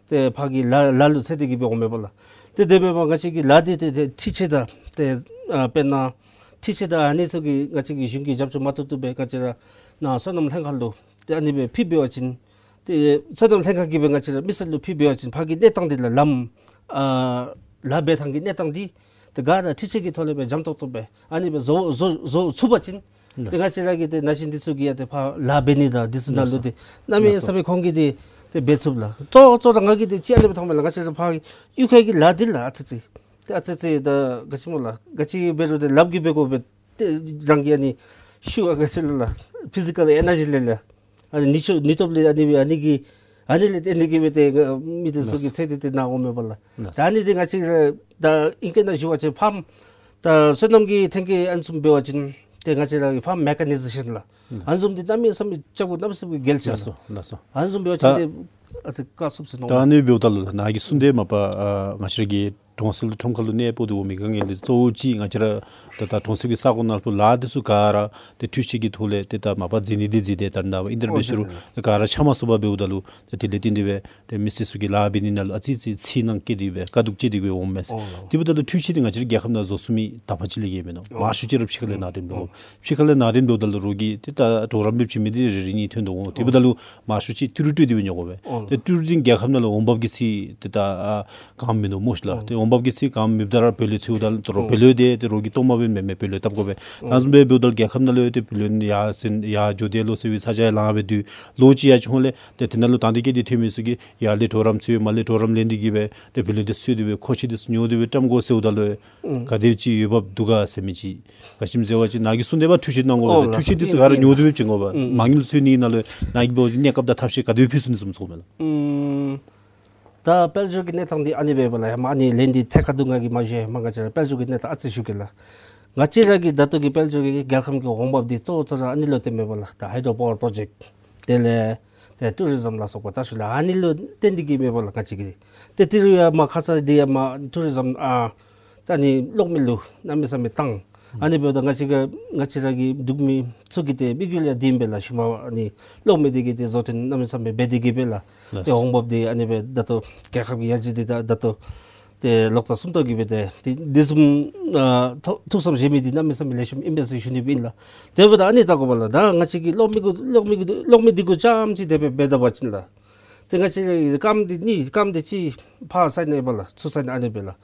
ཏེ་ཕར་གྱི་ལཱ་ལཱ་ལུ་འཚེར་ཏེ་གིས་སྦེ་འོངམ་མས་པ་ལགས། ཏེ་དེ་འབདཝ་ང་བཅས་ཀྱི་ལཱ་འདི་ཏེ་ཏེ་འཕྲུལ་ཆས་དང་ཏེ་ཨ་དཔེར་ན་འཕྲུལ་ཆས་དང་ཨ་ནི་ཚུ་གིས་ང་བཅས་ཀྱིས་གཞུང་གི་རྒྱབ་སྐྱོར་མ་ཐོབ་བཏུབ་པས། ང་བཅས་ར་ནཱ་སོ་ནམ་ལྷན་ཁག་ལུ་ཏེ་ཨ་ནི་སྦེ་ཕུལ་འབད་བ་ཅིན་ཏེ་སོ་ནམ་ལྷན་ཁག་གིས་སྦེ་ང་བཅས་ར་མི་སེར་ལུ་ཕུལ་འབད་བ་ཅིན་ཕར་གྱི་གནས་སྟངས་འདི་ལགས་ལམ་ཨ་ལཱ་འབད་ཐངས་ཀྱི་གནས་སྟངས་འདི་ཏེ་ག་ར་འཕྲུལ་ཆས་ཀྱི་ཐོག་ལས་སྦེ་འཇམ་ཏོག་ཏོ་སྦེ་ཨ་ནི་སྦེ་བཟོ་བཟོ་བཟོ་ཚུགས་པ་ཅིན་ཏེ་ང་བཅས་ར་གི་ཏེ་ན་གཞོན་འདི་ཚུ་གིས་ཡང་ཏེ་ཕར་ལཱ་འབད་ནི་དང་འདི་ཚུ་ནང་ལུ་ཏེ་གནམ་མེད་ས་མེད་ཁོང་གིས་ཏེ་ཏེ་འབད་ཚུགས་ལགས། གཙོ་གཙོ་ར་ང་གིས་ཏེ་ཅིག་ཨ་ནི་སྦེ་མཐོངམ་མས་ལགས། ང་བཅས་ར་ཕར་གཡུས་ཁ་གི་ལཱ་འདི་ལགས་ཨ་ཙི་ཙི་ཏེ་ཨ་ཙི་ཙི་ད་ག་ཅི་སྨོ་ལགས། ག་ཅི་འབད་རུང་ཏེ་ལགཔ་གིས་འབད་དགོ་པས། ཏེ་རང་གི་ཨ་ནི་ཤུགས་ཨ་ག་ཅི་ལགས་ཕི་ཟི་ཀཱལ་ཨེ་ནར་ཇི་ལས་ལགས། ཨ་ནི་ནུས་ཤུགས་ནུས་སྟོབས་ལས་ཨ་ནི་ཨ་ནི་གི་ཨ་ནི་ལས་ཏེ་ཨ་ནི་གིས་སྦེ་ཏེ་མི་འདི་ཚུ་གིས་ཚེ་འདི་ཏེ་ནཱ་འོངམ་མས་པ་ལགས། ད་ཨ་ནི་འདི་ང་བཅས་ར་ད་ཨིང་སྐད་ནང་ཞུ་བ་ཅིན་ཕཱམ་ད་སོ་ནམ་གྱི་ཐོན་སྐྱེད་ཨ་ནི་བཟུམ་འབད་བ་ཅིན་ཏེ་ང་བཅས་ར་གི་ཕཱམ་མེ་ཀ་ནའི་ཟེ་ཤཱན་ལགས། ཨ་ནི་བཟུམ་འདི་གནམ་མེད་ས་མེད་རྐྱབ་དགོ་གནམ་མེད་ས་མེད་གལ་ཆེ་ལགས། ལགས་སོ་ལགས་སོ། ཨ་ནི་བཟུམ་འབད་བ་ཅིན་ད་ཏེ་ཨ་ཙི་བཀག་ཚུགས་ཟེར་མནོ། ད་ཨ་ནི་འབདཝ་ད་ལུ་ནཱ་གིས་གསུངས་དེ་མ་པ་ཨ་ང་བཅས་ར་གི་གྲོང་གསེབ་ལུ་ཁྲོམ་ཁ་ལུ་གནས་སྤོ་སྟེ་འོང་མི་དཀའ་ངལ་འདི་གཙོ་བོ་ཅིག་ང་བཅས་ར་ད་ད་གྲོང་གསེབ་ཀྱི་ས་ཁོངས་ནང་ལུ་ལཱ་འདི་ཚུ་ག་ར་ཏེ་འཕྲུལ་ཆས་ཀྱི་ཐོག་ལས་ཏེ་ད་མ་པ་མཛད་ནི་འདི་མཛད་དེ་ད་ནཱ་ཨིན་དེ་ར་འབད་ཞུ་རུང་ཏེ་ག་ར་ཆ་མ་སོང་པར་འབདཝ་ད་ལུ་ཏེ་དེ་ལས་བརྟེན་ཏེ་སྦེ་ཏེ་མི་སེར་ཚུ་གི་ལཱ་འབད་ནི་ནང་ལུ་ཨ་ཙི་ཙི་ཚིག་ནང་བཀལ་ཏེ་སྦེ་དཀའ་སྡུག་སྤྱད་དེ་སྦེ་འོངམ་མས། ཨོ་ལགས། དེ་འབདཝ་ད་ལུ་འཕྲུལ་ཆས་འདི་ང་བཅས་ར་རྒྱལ་ཁབ་ནང་བཟོ་ཚུགས་མི་དང་པ་ཅིག་ལས་ཡང་མེན་ནོ། ཨོ་མང་ཤོས་ཅིག་ར་ཕྱི་ཁ་ལས་ནང་འདྲེན་འབད་དགོ། ཨོ་ཕྱི་ཁ་ལས་ནང་འདྲེན་འབདཝ་ད་ལུ་རོགས་ཀྱིས་ཏེ་ད་གྲོགས་རམ་འབད་བྱིན་མི་འདི་རེ་རེ་གཉིས་ཐོན་དོ་འོང་། དེ་འབདཝ་ད་ལུ་མང་ཤོས་ཅིག་ཏི་རུ་སྤྲོད་དེ་སྦེ་ཉོ་དགོ་པས། ཨོ་ཏེ་ཏི་རུ་འདི་རྒྱལ་ཁབ་ནང་ལུ་འོང་འབབ་ཀྱི་ཚད་ཏེ་ད་ཨ་གང་མིན་ནུག་སྨོ་ཤི་ལགས། ཨོ་ཏེ་འོང་འབབ་ཀྱི་ཚད་གང་མེདཔ་ད་ར་བེད་ལོག་འཚོལཝ་ད་ལུ་ཏེ་རོགས་ཨོ་བེད་ལོག་འདི་ཏེ་རོགས་ཀྱིས་སྟོངམ་སྦེ་མེན་མས། བེད་ལོག་བཏབ་དགོ་པས། ཨོ་ད་བཟུམ་སྦེ་འབདཝ་ད་ལུ་རྒྱལ་ཁབ་ནང་ལུ་ཏེ་བེད་ལོག་ཡར་སེང་ཡར་འགྱོ་དེས་ལོ་ཟེར་བའི་ཚ་གྱང་ཡང་ལང་སྦེ་འདུག། ལོ་ཅིག་ཡར་འགྱོ་འོང་ལས་ཏེ་དེ་ནང་ལུ་དང་འདོད་སྐྱེས་ཏེ་ཐོན་མི་ཚུ་གིས་ཡར་ལས་གྲོགས་རམ་འཚོལ་མར་ལས་གྲོགས་རམ་ལེན་ཏེ་གིས་སྦེ་ཏེ་བེད་ལོག་འདི་བཟོ་སྟེ་སྦེ་མཁོ་ཆས་འདི་ཚུ་ཉོ་སྟེ་སྦེ་བཀྲམ་དགོ་ཟེརཝ་ད་ལུ་ཨུམ་ག་དེ་ཅིག་འོས་འབབ་འདུག་ག་ཟེར་མི་ཅིག་ག་ཅི་སྨོ་ཟེར་བ་ཅིན་ནཱ་གིས་གསུངས་དེ་སྦེ་འཕྲུལ་ཆས་གནང་དགོ་ཟེར། ཨོ་འཕྲུལ་ཆས་འདི་ཚུ་ག་ར་ཉོ་སྟེ་སྦེ་བྱིན་དགོ་པས། ཨུམ་མ་དངུལ་བཙུགས་ནི་ནང་ལུ་ནཱ་གིས་འབད་བ་ཅིན་གནས་སྐབས་དང་ཐབས་ཤེས་ག་དེ་སྦེ་ཕུལ་ཚུགས་ནི་བཟུམ་ཚོརཝ་མས་ལགས། ཨུམ་ད་དཔལ་འབྱོར་གྱི་གནས་སྟངས་འདི་ཨ་ནི་སྦེ་འབདཝ་ལས་ཡ་མ་ཨ་ནི་ལན་འདི་ཐད་ཀར་དུ་ང་གིས་མ་ཞུ་ཡ་མ་ང་བཅས་ར་དཔལ་འབྱོར་གྱི་གནས་སྟངས་ཨ་ཙི་ཞུ་གེ་ལགས། ང་བཅས་ར་གི་ད་ལྟོ་གི་དཔལ་འབྱོར་གྱི་རྒྱལ་ཁམས་ཀྱི་འོང་འབབ་འདི་གཙོ་བོ་གཙོ་ར་ཨ་ནི་ལུ་བརྟེན་མས་པ་ལགས། ད་ཧའི་ཌྲོ་པ་ཝར་པྲོ་ཇེཀཊ་དེ་ལས་ཏེ་ཊུ་རི་ཛམ་ལ་སོགས་པ་ད་ཞུ་ལགས། ཨ་ནི་ལུ་བརྟེན་ཏེ་གིས་མས་པ་ལགས། ང་བཅས་ཀྱི་ཏེ་ཏི་རུ་ཡང་མར་ཁ་ཙ་འདི་ཡང་མར་ཊུ་རི་ཛམ་ཨ་ད་ཨ་ནི་གློག་མེ་ལུ་གནམ་མེད་ས་མེད་བཏང་། ཨ་ནི་འབདཝ་ད་ང་བཅས་ཀྱི་ང་བཅས་ར་གི་འབྲུག་མི་ཚུ་གི་ཏེ་དམིགས་ཡུལ་ཡང་འདི་ཨིན་པས་ལགས། ཤུལ་མ་ཨ་ནི་གློག་མེ་འདི་གིས་ཏེ་བཟོ་སྐྲུན་གནམ་མེད་ས་མེད་འབད་དེ་གིས་སྦེ་ལགས། ལགས། ཏེ་འོང་འབབ་འདི་ཨ་ནི་སྦེ་ད་ལྟོ་རྒྱལ་ཁབ་ཀྱི་ཡར་རྒྱས་འདི་ད་ད་ལྟོ་ཏེ་ལོག་ལྟ་སུམ་ལྟ་གིས་སྦེ་ཏེ་འདི་འདི་བཟུམ་ཨ་ཐུགས་ཐུགས་བསམ་བཞེས་མི་འདི་གནམ་མེད་ས་མེད་ལེགས་ཤོམ་ཨིན་པས་ཟེར་ཞུ་ནི་སྦེ་ཨིན་ལགས། དེ་འབདཝ་ད་ཨ་ནི་བལྟ་དགོ་པ་ལགས། ད་ང་བཅས་ཀྱི་གློག་མེ་གུ་གློག་མེ་གུ་གློག་མེ་འདི་གུ་རྐྱངམ་ཅིག་དེ་སྦེ་འབད་ད་པ་ཅིན་ལགས། ཏེ་ང་བཅས་ར་རྐངམ་འདི་གཉིས་རྐངམ་འདི་གཅིག་ཕར་ས་ནང་ཨིན་པས་ལགས། ཚུར་ས་ནང་ཨ་ནི་སྦེ་ལགས།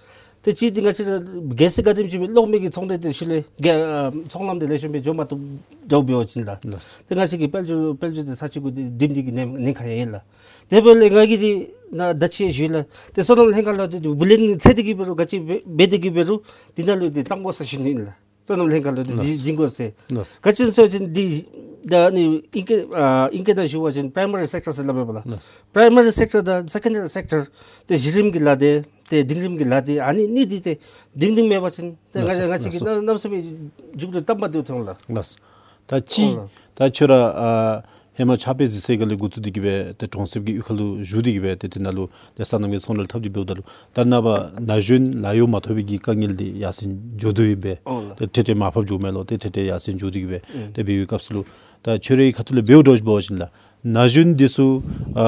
ཏེ་གཅིག་འདི་ང་བཅས་ར་གལ་སྲིད་ག་དེམ་ཅིག་སྦེ་གློག་མེ་གི་ཚོང་འབྲེལ་འདི་ཤུལ་ལས་ག་ཨ་ཚོང་ལམ་འདི་ལེགས་ཤོམ་སྦེ་འགྱོ་མ་བཏུབ་འགྱོ་འབད་བ་ཅིན་ལགས། ལགས། ཏེ་ང་བཅས་ཀྱི་དཔལ་འབྱོར་དཔལ་འབྱོར་འདི་ས་ཆ་གུ་འདི་བསྡིམ་ནི་གི་ཉེན་ཉེན་ཁ་ཡང་ཡོད་ལགས། དེ་འབདཝ་ལས་ང་གིས་འདི་ནཱ་ད་ཅི་ཞུ་ཡི་ལགས། ཏེ་སོ་ནམ་ལྷན་ཁག་ལུ་འདི་བུ་ལོན་འཚོལ་ཏེ་གིས་འབད་རུང་ག་ཅི་འབད་འབད་དེ་གིས་འབད་རུང་འདི་ནང་ལུ་འདི་གཏང་དགོ་ཟེར་ཞུ་ནི་ཨིན་ལགས། སོ་ནམ་ལྷན་ཁག་ལུ་འདི་ལགས། བྱིན་དགོ་ཟེར། ལགས། ག་ཅི་སྨོ་ཟེར་བ་ཅིན་འདི་ད་ཨ་ནི་ཨིང་སྐད་ཨ་ཨིང་སྐད་ནང་ཞུ་བ་ཅིན་པྲའི་མ་རི་སེཀ་ཊར་ཟེར་སླབ་མས་པ་ལགས། ལགས། པྲའི་མ་རི་སེཀ་ཊར་དང་སེ་ཀེན་ཌ་རི་སེཀ་ཊར་ཏེ་གཞི་རིམ་གྱི་ལཱ་འདི་ཏེ་འབྲིང་རིམ་གྱི་ལཱ་འདི་ཨ་ནི་གཉིས་འདི་ཏེ་སྒྲིང་སྒྲིང་མེད་པ་ཅིན་ཏེ་ང་ལགས་སོ། ང་བཅས་ཀྱི་ལགས་སོ། གནམ་མེད་ས་མེད་མཇུག་ལུ་དམ་པ་འདི་ཐོན་ལགས། ལགས། ད་ཅི་ཨོ་ལགས། ད་ཁྱོད་ར་ཨ་ཧེ་མ་ཕྱག་དཔེ་གཟིགས་ས་ག་ལས་འགོ་བཙུགས་ཏེ་གིས་སྦེ་ཏེ་གྲོང་གསེབ་ཀྱི་གཡུས་ཁ་ལུ་བཞུགས་ཏེ་གིས་སྦེ་ཏེ་དེ་ནང་ལུ་ཏེ་སོ་ནམ་གྱི་ཚོང་འབྲེལ་འཐབ་སྟེ་འབདཝ་ད་ལུ་ད་ནངས་པ་ན་གཞོན་ལཱ་གཡོག་མ་ཐོབ་པའི་གི་དཀའ་ངལ་འདི་ཡར་སེང་འགྱོ་དོ་ཡོདཔ་སྦེ། ཨོ་ལགས། ཏེ་ཏེ་ཏེ་མར་ཕབ་འགྱོཝ་མས་ལོ། ཏེ་ཏེ་ཏེ་ཡར་སེང་འགྱོ་སྟེ་གིས་སྦེ་ཨུམ་ཏེ་འབད་བའི་སྐབས་སུ་ལུ་ད་ཁྱོད་རའི་ཁ་ཐུག་ལས་འབདཝ་འདྲཝ་ཅིག་འབད་བ་ཅིན་ལགས། ན་གཞོན་འདི་ཚུ་ཨ་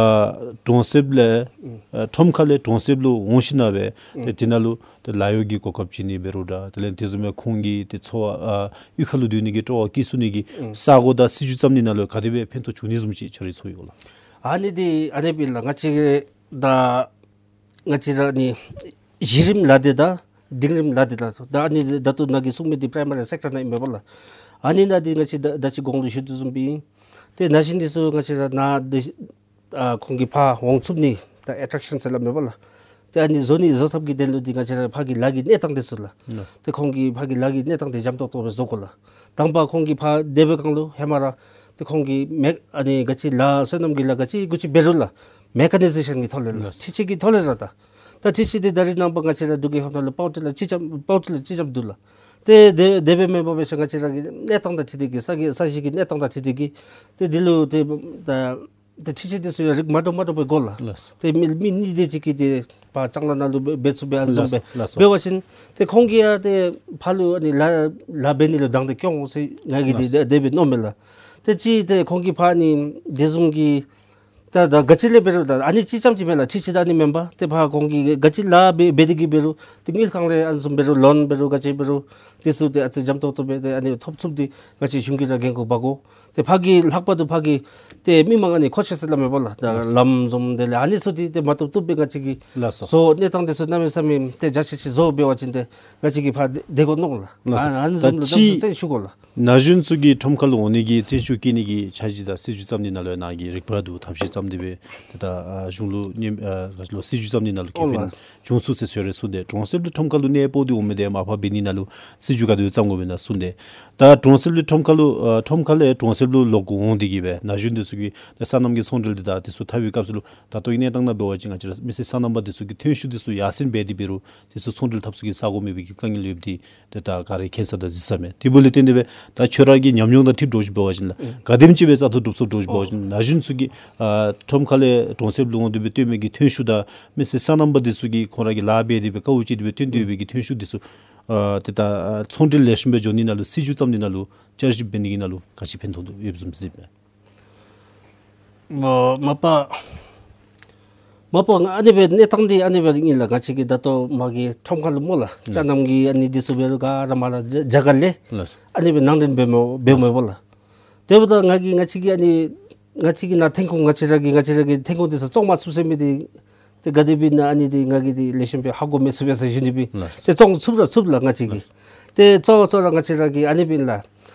གྲོང་གསེབ་ལས་ཨ་ཁྲོམ་ཁ་ལས་གྲོང་གསེབ་ལུ་འོང་ཞིན་ན་སྦེ་ཏེ་དེ་ནང་ལུ་ཏེ་ལཱ་གཡོག་གི་གོ་སྐབས་བྱིན་ནི་འབད་རུང་འདྲ། དེ་ལས་དེ་བཟུམ་སྦེ་ཁོང་གི་ཏེ་འཚོ་བ་ཨ་གཡུས་ཁ་ལུ་སྡོད་ནི་གི་སྤྲོ་བ་བསྐྱེད་ཚུགས་ནི་གི་ཨུམ་ས་གོ་དང་སྲིད་བྱུས་བརྩམ་ནི་ནང་ལུ་ག་དེ་སྦེ་ཕན་ཐོགས་བྱུང་ནི་བཟུམ་ཅིག་ཁྱོད་རའི་ཚོར་ཡོད་ལགས། ཨ་ནི་འདི་ཨ་ནི་སྦེ་ལགས། ང་བཅས་ཀྱི་ད་ང་བཅས་ར་ནི་གཞི་རིམ་ལཱ་འདི་དང་འབྲིང་རིམ་ལཱ་འདི་ལགས། ད་ཨ་ནི་ད་ལྟོ་ནཱ་གིས་གསུངས་མི་འདི་པྲའི་མ་རི་སེཀ་ཊར་ནང་ཨིན་པས་པ་ལགས། ཨ་ནི་ནང་འདི་ང་བཅས་ད་ད་ཅི་གོང་ལུ་ཞུ་དོ་བཟུམ་སྦེ་ཏེ་ན་གཞོན་འདི་ཚུ་ང་བཅས་ར་ནཱ་འདི་ཨ་ཁོང་གི་ཕར་འོང་ཚུགས་ནི་ད་ཨེ་ཊེག་ཤཱན་ཟེར་སླབ་མས་པ་ལགས། ཏེ་ཨ་ནི་བཟོ་ནི་བཟོ་ཐབས་ཀྱི་དོན་ལུ་འདི་ང་བཅས་ར་ཕར་གྱི་ལཱ་གི་གནས་སྟངས་འདི་ཚུ་ལགས། ལགས། ཏེ་ཁོང་གི་ཕར་གྱི་ལཱ་གི་གནས་སྟངས་འདི་འཇམ་ཏོག་ཏོ་སྦེ་བཟོ་དགོ་ལགས། དང་པ་ཁོང་གིས་ཕར་སྡོད་པའི་སྒང་ལུ་ཧེ་མ་ར་ཏེ་ཁོང་གིས་མེ་ཨ་ནི་ག་ཅི་ལཱ་སོ་ནམ་གྱི་ལཱ་ག་ཅི་གུ་ཅི་འབད་རུང་ལགས། མེ་ཀ་ནི་ཛེ་ཤཱན་གྱི་ཐོག་ལས་ལགས། ལགས། འཕྲུལ་ཆས་ཀྱི་ཐོག་ལས་ར་ད། ད་འཕྲུལ་ཆས་འདི་ད་རེས་ནངས་པ་ང་བཅས་ར་འབྲུག་གི་ཧོངས་ལུ་པཱཝར་ཊི་ལར་ཅིག་ཙམ་པཱཝར་ཊི་ལར་ཅིག་ཙམ་འདུག་ལགས། ཏེ་དེ་དེ་སྦེ་མེན་པར་སྦེ་ང་བཅས་ར་གི་གནས་སྟངས་དང་འཁྲིལ་ཏེ་གི་ས་གི་ས་གཞི་གི་གནས་སྟངས་དང་འཁྲིལ་ཏེ་གི་ཏེ་འདི་ལུ་ཏེ་ད་ཏེ་འཕྲུལ་ཆས་འདི་ཚུ་ཡང་རིགས་མ་འདྲཝ་མ་འདྲཝ་སྦེ་དགོ་ལགས། ལགས། ཏེ་མི་མི་གཉིས་དེ་ཅིག་གིས་ཏེ་ཕར་ལྕང་ལཱ་ནང་ལུ་འབད་འབད་ཚུགས་པའི་ཨ་ནི་བཟུམ་སྦེ་ལགས་སོ། འབད་བ་ཅིན་ཏེ་ཁོང་གིས་ཡང་ཏེ་ཕར་ལུ་ཨ་ནི་ལཱ་ལཱ་འབད་ནི་ལུ་དང་ཏེ་སྐྱོང་འོང་ཟེར་ང་གིས་ཏེ་ལགས་སོ། དེ་སྦེ་མནོཝ་མས་ལགས། ཏེ་ཅིག་ཏེ་ཁོང་གིས་ཕར་ཨ་ནི་དེ་བཟུམ་གྱི་ད་ད་ག་ཅི་ལས་འབད་རུང་ད་ཨ་ནི་ཅིག་ཙམ་ཅིག་མེན་ལགས། འཕྲུལ་ཆས་ད་ཨ་ནི་མེན་པར་ཏེ་ཕར་ཁོང་གིས་ག་ཅི་ལཱ་འབད་འབད་དེ་གི་འབད་རུང་ཏེ་དངུལ་ཁང་ལས་ཨ་ནི་བཟུམ་འབད་རུང་ལོན་འབད་རུང་ག་ཅི་འབད་རུང་དེ་ཚུ་ཏེ་ཨ་ཙི་འཇམ་ཏོག་ཏོ་སྦེ་ཏེ་ཨ་ནི་ཐོབ་ཚུགསཔ་འདི་ང་བཅས་གཞུང་གིས་ར་འགན་ཁུར་འབག་དགོ། ཏེ་ཕར་གྱི་ལྷག་པར་དུ་ཕར་གྱི་ཏེ་མི་མང་ཨ་ནི་མཁོ་ཆས་ཟེར་སླབ་མས་པ་ལགས། ད་ལགས་སོ། ལམ་བཟུམ་དེ་ལས་ཨ་ནི་ཚུ་འདི་ཏེ་མ་བཏུབ་བཏུབ་སྦེ་ང་བཅས་ཀྱིས་ལགས་སོ། བཟོ་གནས་སྟངས་དེ་ཚུ་གནམ་མེད་ས་མེད་ཏེ་རྒྱ་ཆེ་ཆེ་བཟོ་འབད་བ་ཅིན་ཏེ་ང་བཅས་ཀྱིས་ཕར་བདེ་དགོ་མནོ་ལགས། ལགས་སོ། ཨ་ཨ་ནི་བཟུམ་ལུ་ད་ཅི་བརྩོན་ཤུགས་དགོ་ལགས། ན་གཞོན་ཚུ་གིས་ཁྲོམ་ཁ་ལུ་འོང་ནི་གི་བརྩོན་ཤུགས་བསྐྱེད་ནི་གི་འཆར་གཞི་དང་སྲིད་བྱུས་བརྩམ་ནི་ནང་ལུ་ཡང་ནཱ་གིས་རིག་པ་འདུག། ཐབས་ཤེས་བརྩམས་ཏེ་སྦེ་ཏེ་ད་ཨ་གཞུང་ལུ་ཉེ་ཨ་ག་ཅི་ལོ་སྲིད་བྱུས་བརྩམ་ནི་ནང་ལུ་ཁེ་ཕན་ཨོ་ལགས། བྱུང་ཚུགས་ཟེར་ཞུ་རེ་གསུངས་ཏེ་གྲོང་གསེབ་ལུ་ཁྲོམ་ཁ་ལུ་གནས་སྤོ་སྟེ་འོང་མི་དེ་མར་ཕབ་འབད་ནི་ནང་ལུ་སྲིད་བྱུས་ག་དེ་སྦེ་བརྩམ་དགོཔ་ཨིན་ན་གསུངས་ཏེ། ད་གྲོང་གསེབ་ལུ་ཁྲོམ་ཁ་ལུ་ཨ་ཁྲོམ་ཁ་ལས་གྲོང་གསེབ་ལུ་ལོག་འོང་སྟེ་གི་སྦེ་ན་གཞོན་དེ་ཚུ་གིས་ད་སོ་ནམ་གྱི་ཚོང་འབྲེལ་དེ་དང་དེ་ཚུ་འཐབ་པའི་སྐབས་སུ་ལུ་ད་ལྟོ་གི་གནས་སྟངས་ནང་འབད་བ་ཅིན་ང་བཅས་ར་མི་སེར་སོ་ནམ་པ་དེ་ཚུ་གི་ཐོན་ཤུགས་དེ་ཚུ་ཡར་སེང་འབད་དེ་འབད་རུང་དེ་ཚུ་ཚོང་འབྲེལ་འཐབ་ས་གི་ས་གོ་མེད་པའི་གི་དཀའ་ངལ་ཡོདཔ་དེ་ཏེ་ད་ག་ར་མཁྱེན་ས་དང་གཟིགས་ས་མས། དེ་འབདཝ་ལས་བརྟེན་ཏེ་སྦེ་ད་ཁྱོད་ར་གི་ཉམས་མྱོང་དང་འཁྲིལཝ་འདྲཝ་ཅིག་འབད་བ་ཅིན་ལགས། ཨུམ། ག་དེམ་ཅིག་སྦེ་བཙག་འཐུ་གྲུབ་སོང་འདྲཝ་ཅིག་འབད་བ་ཅིན་ཨུམ། ན་གཞོན་ཚུ་གིས་ཨ་ཁྲོམ་ཁ་ལས་གྲོང་གསེབ་ལུ་འོང་སྟེ་སྦེ་བཏོན་མི་གི་ཐོན་ཤུགས་དང་མི་སེར་སོ་ནམ་པ་དེ་ཚུ་གིས་ཁོང་ར་གིས་ལཱ་འབད་དེ་སྦེ་དཀའཝ་སྤྱད་དེ་སྦེ་བཏོན་ཏེ་ཡོད་པའི་གི་ཐོན་ཤུགས་དེ་ཚུ་ཨ་ཏེ་ད་ཨ་ཚོང་འབྲེལ་ལེགས་ཤོམ་སྦེ་འགྱོ་ནི་ནང་ལུ་སྲིད་བྱུས་བརྩམ་ནི་ནང་ལུ་བསྐྱར་ཞིབ་འབད་ནི་གི་ནང་ལུ་ག་ཅི་ཕན་ཐོགས་ཡོདཔ་བཟུམ་གཟིགསཔ་མས། མ་མ་པ་མ་པ་ང་ཨ་ནི་སྦེ་གནས་སྟངས་འདི་ཨ་ནི་སྦེ་ཨིན་ལགས། ང་བཅས་ཀྱི་ད་ལྟོ་མ་གི་ཁྲོམ་ཁ་ལུ་སྨོ་ལགས། ལགས། ཅ་ནམ་གྱི་ཨ་ནི་འདི་ཚུ་འབད་རུང་ག་ར་མར་ལགས་རྒྱ་རྒྱ་གར་ལས་ལགས། ཨ་ནི་སྦེ་ནང་འདྲེན་འབད་མི་འབད་མི་ལགས། འབདཝ་ད་ང་གིས་ང་བཅས་ཀྱི་ཨ་ནི་ང་བཅས་ཀྱི་ནཱ་ཐོན་ཁུངས་ང་བཅས་ར་གི་ང་བཅས་ར་གི་ཐོན་ཁུངས་འདི་ཚུ་བཙོང་མ་ཚུགས་ཟེར་མི་འདི་ཏེ་ག་དེ་སྦེ་ཨིན་ན་ཨ་ནི་འདི་ང་གིས་འདི་ལེགས་ཤོམ་སྦེ་ཧ་གོ་མི་ཚུགས་པས་ཟེར་ཞུ་ནི་སྦེ། ལགས། ཏེ་བཙོང་ཚུགས་ར་ཚུགས་ལགས་ང་བཅས་ཀྱིས། ལགས། ཏེ་གཙོ་བོ་གཙོ་བོ་ར་ང་བཅས་ར་གི་ཨ་ནི་སྦེ་ཨིན་ལགས།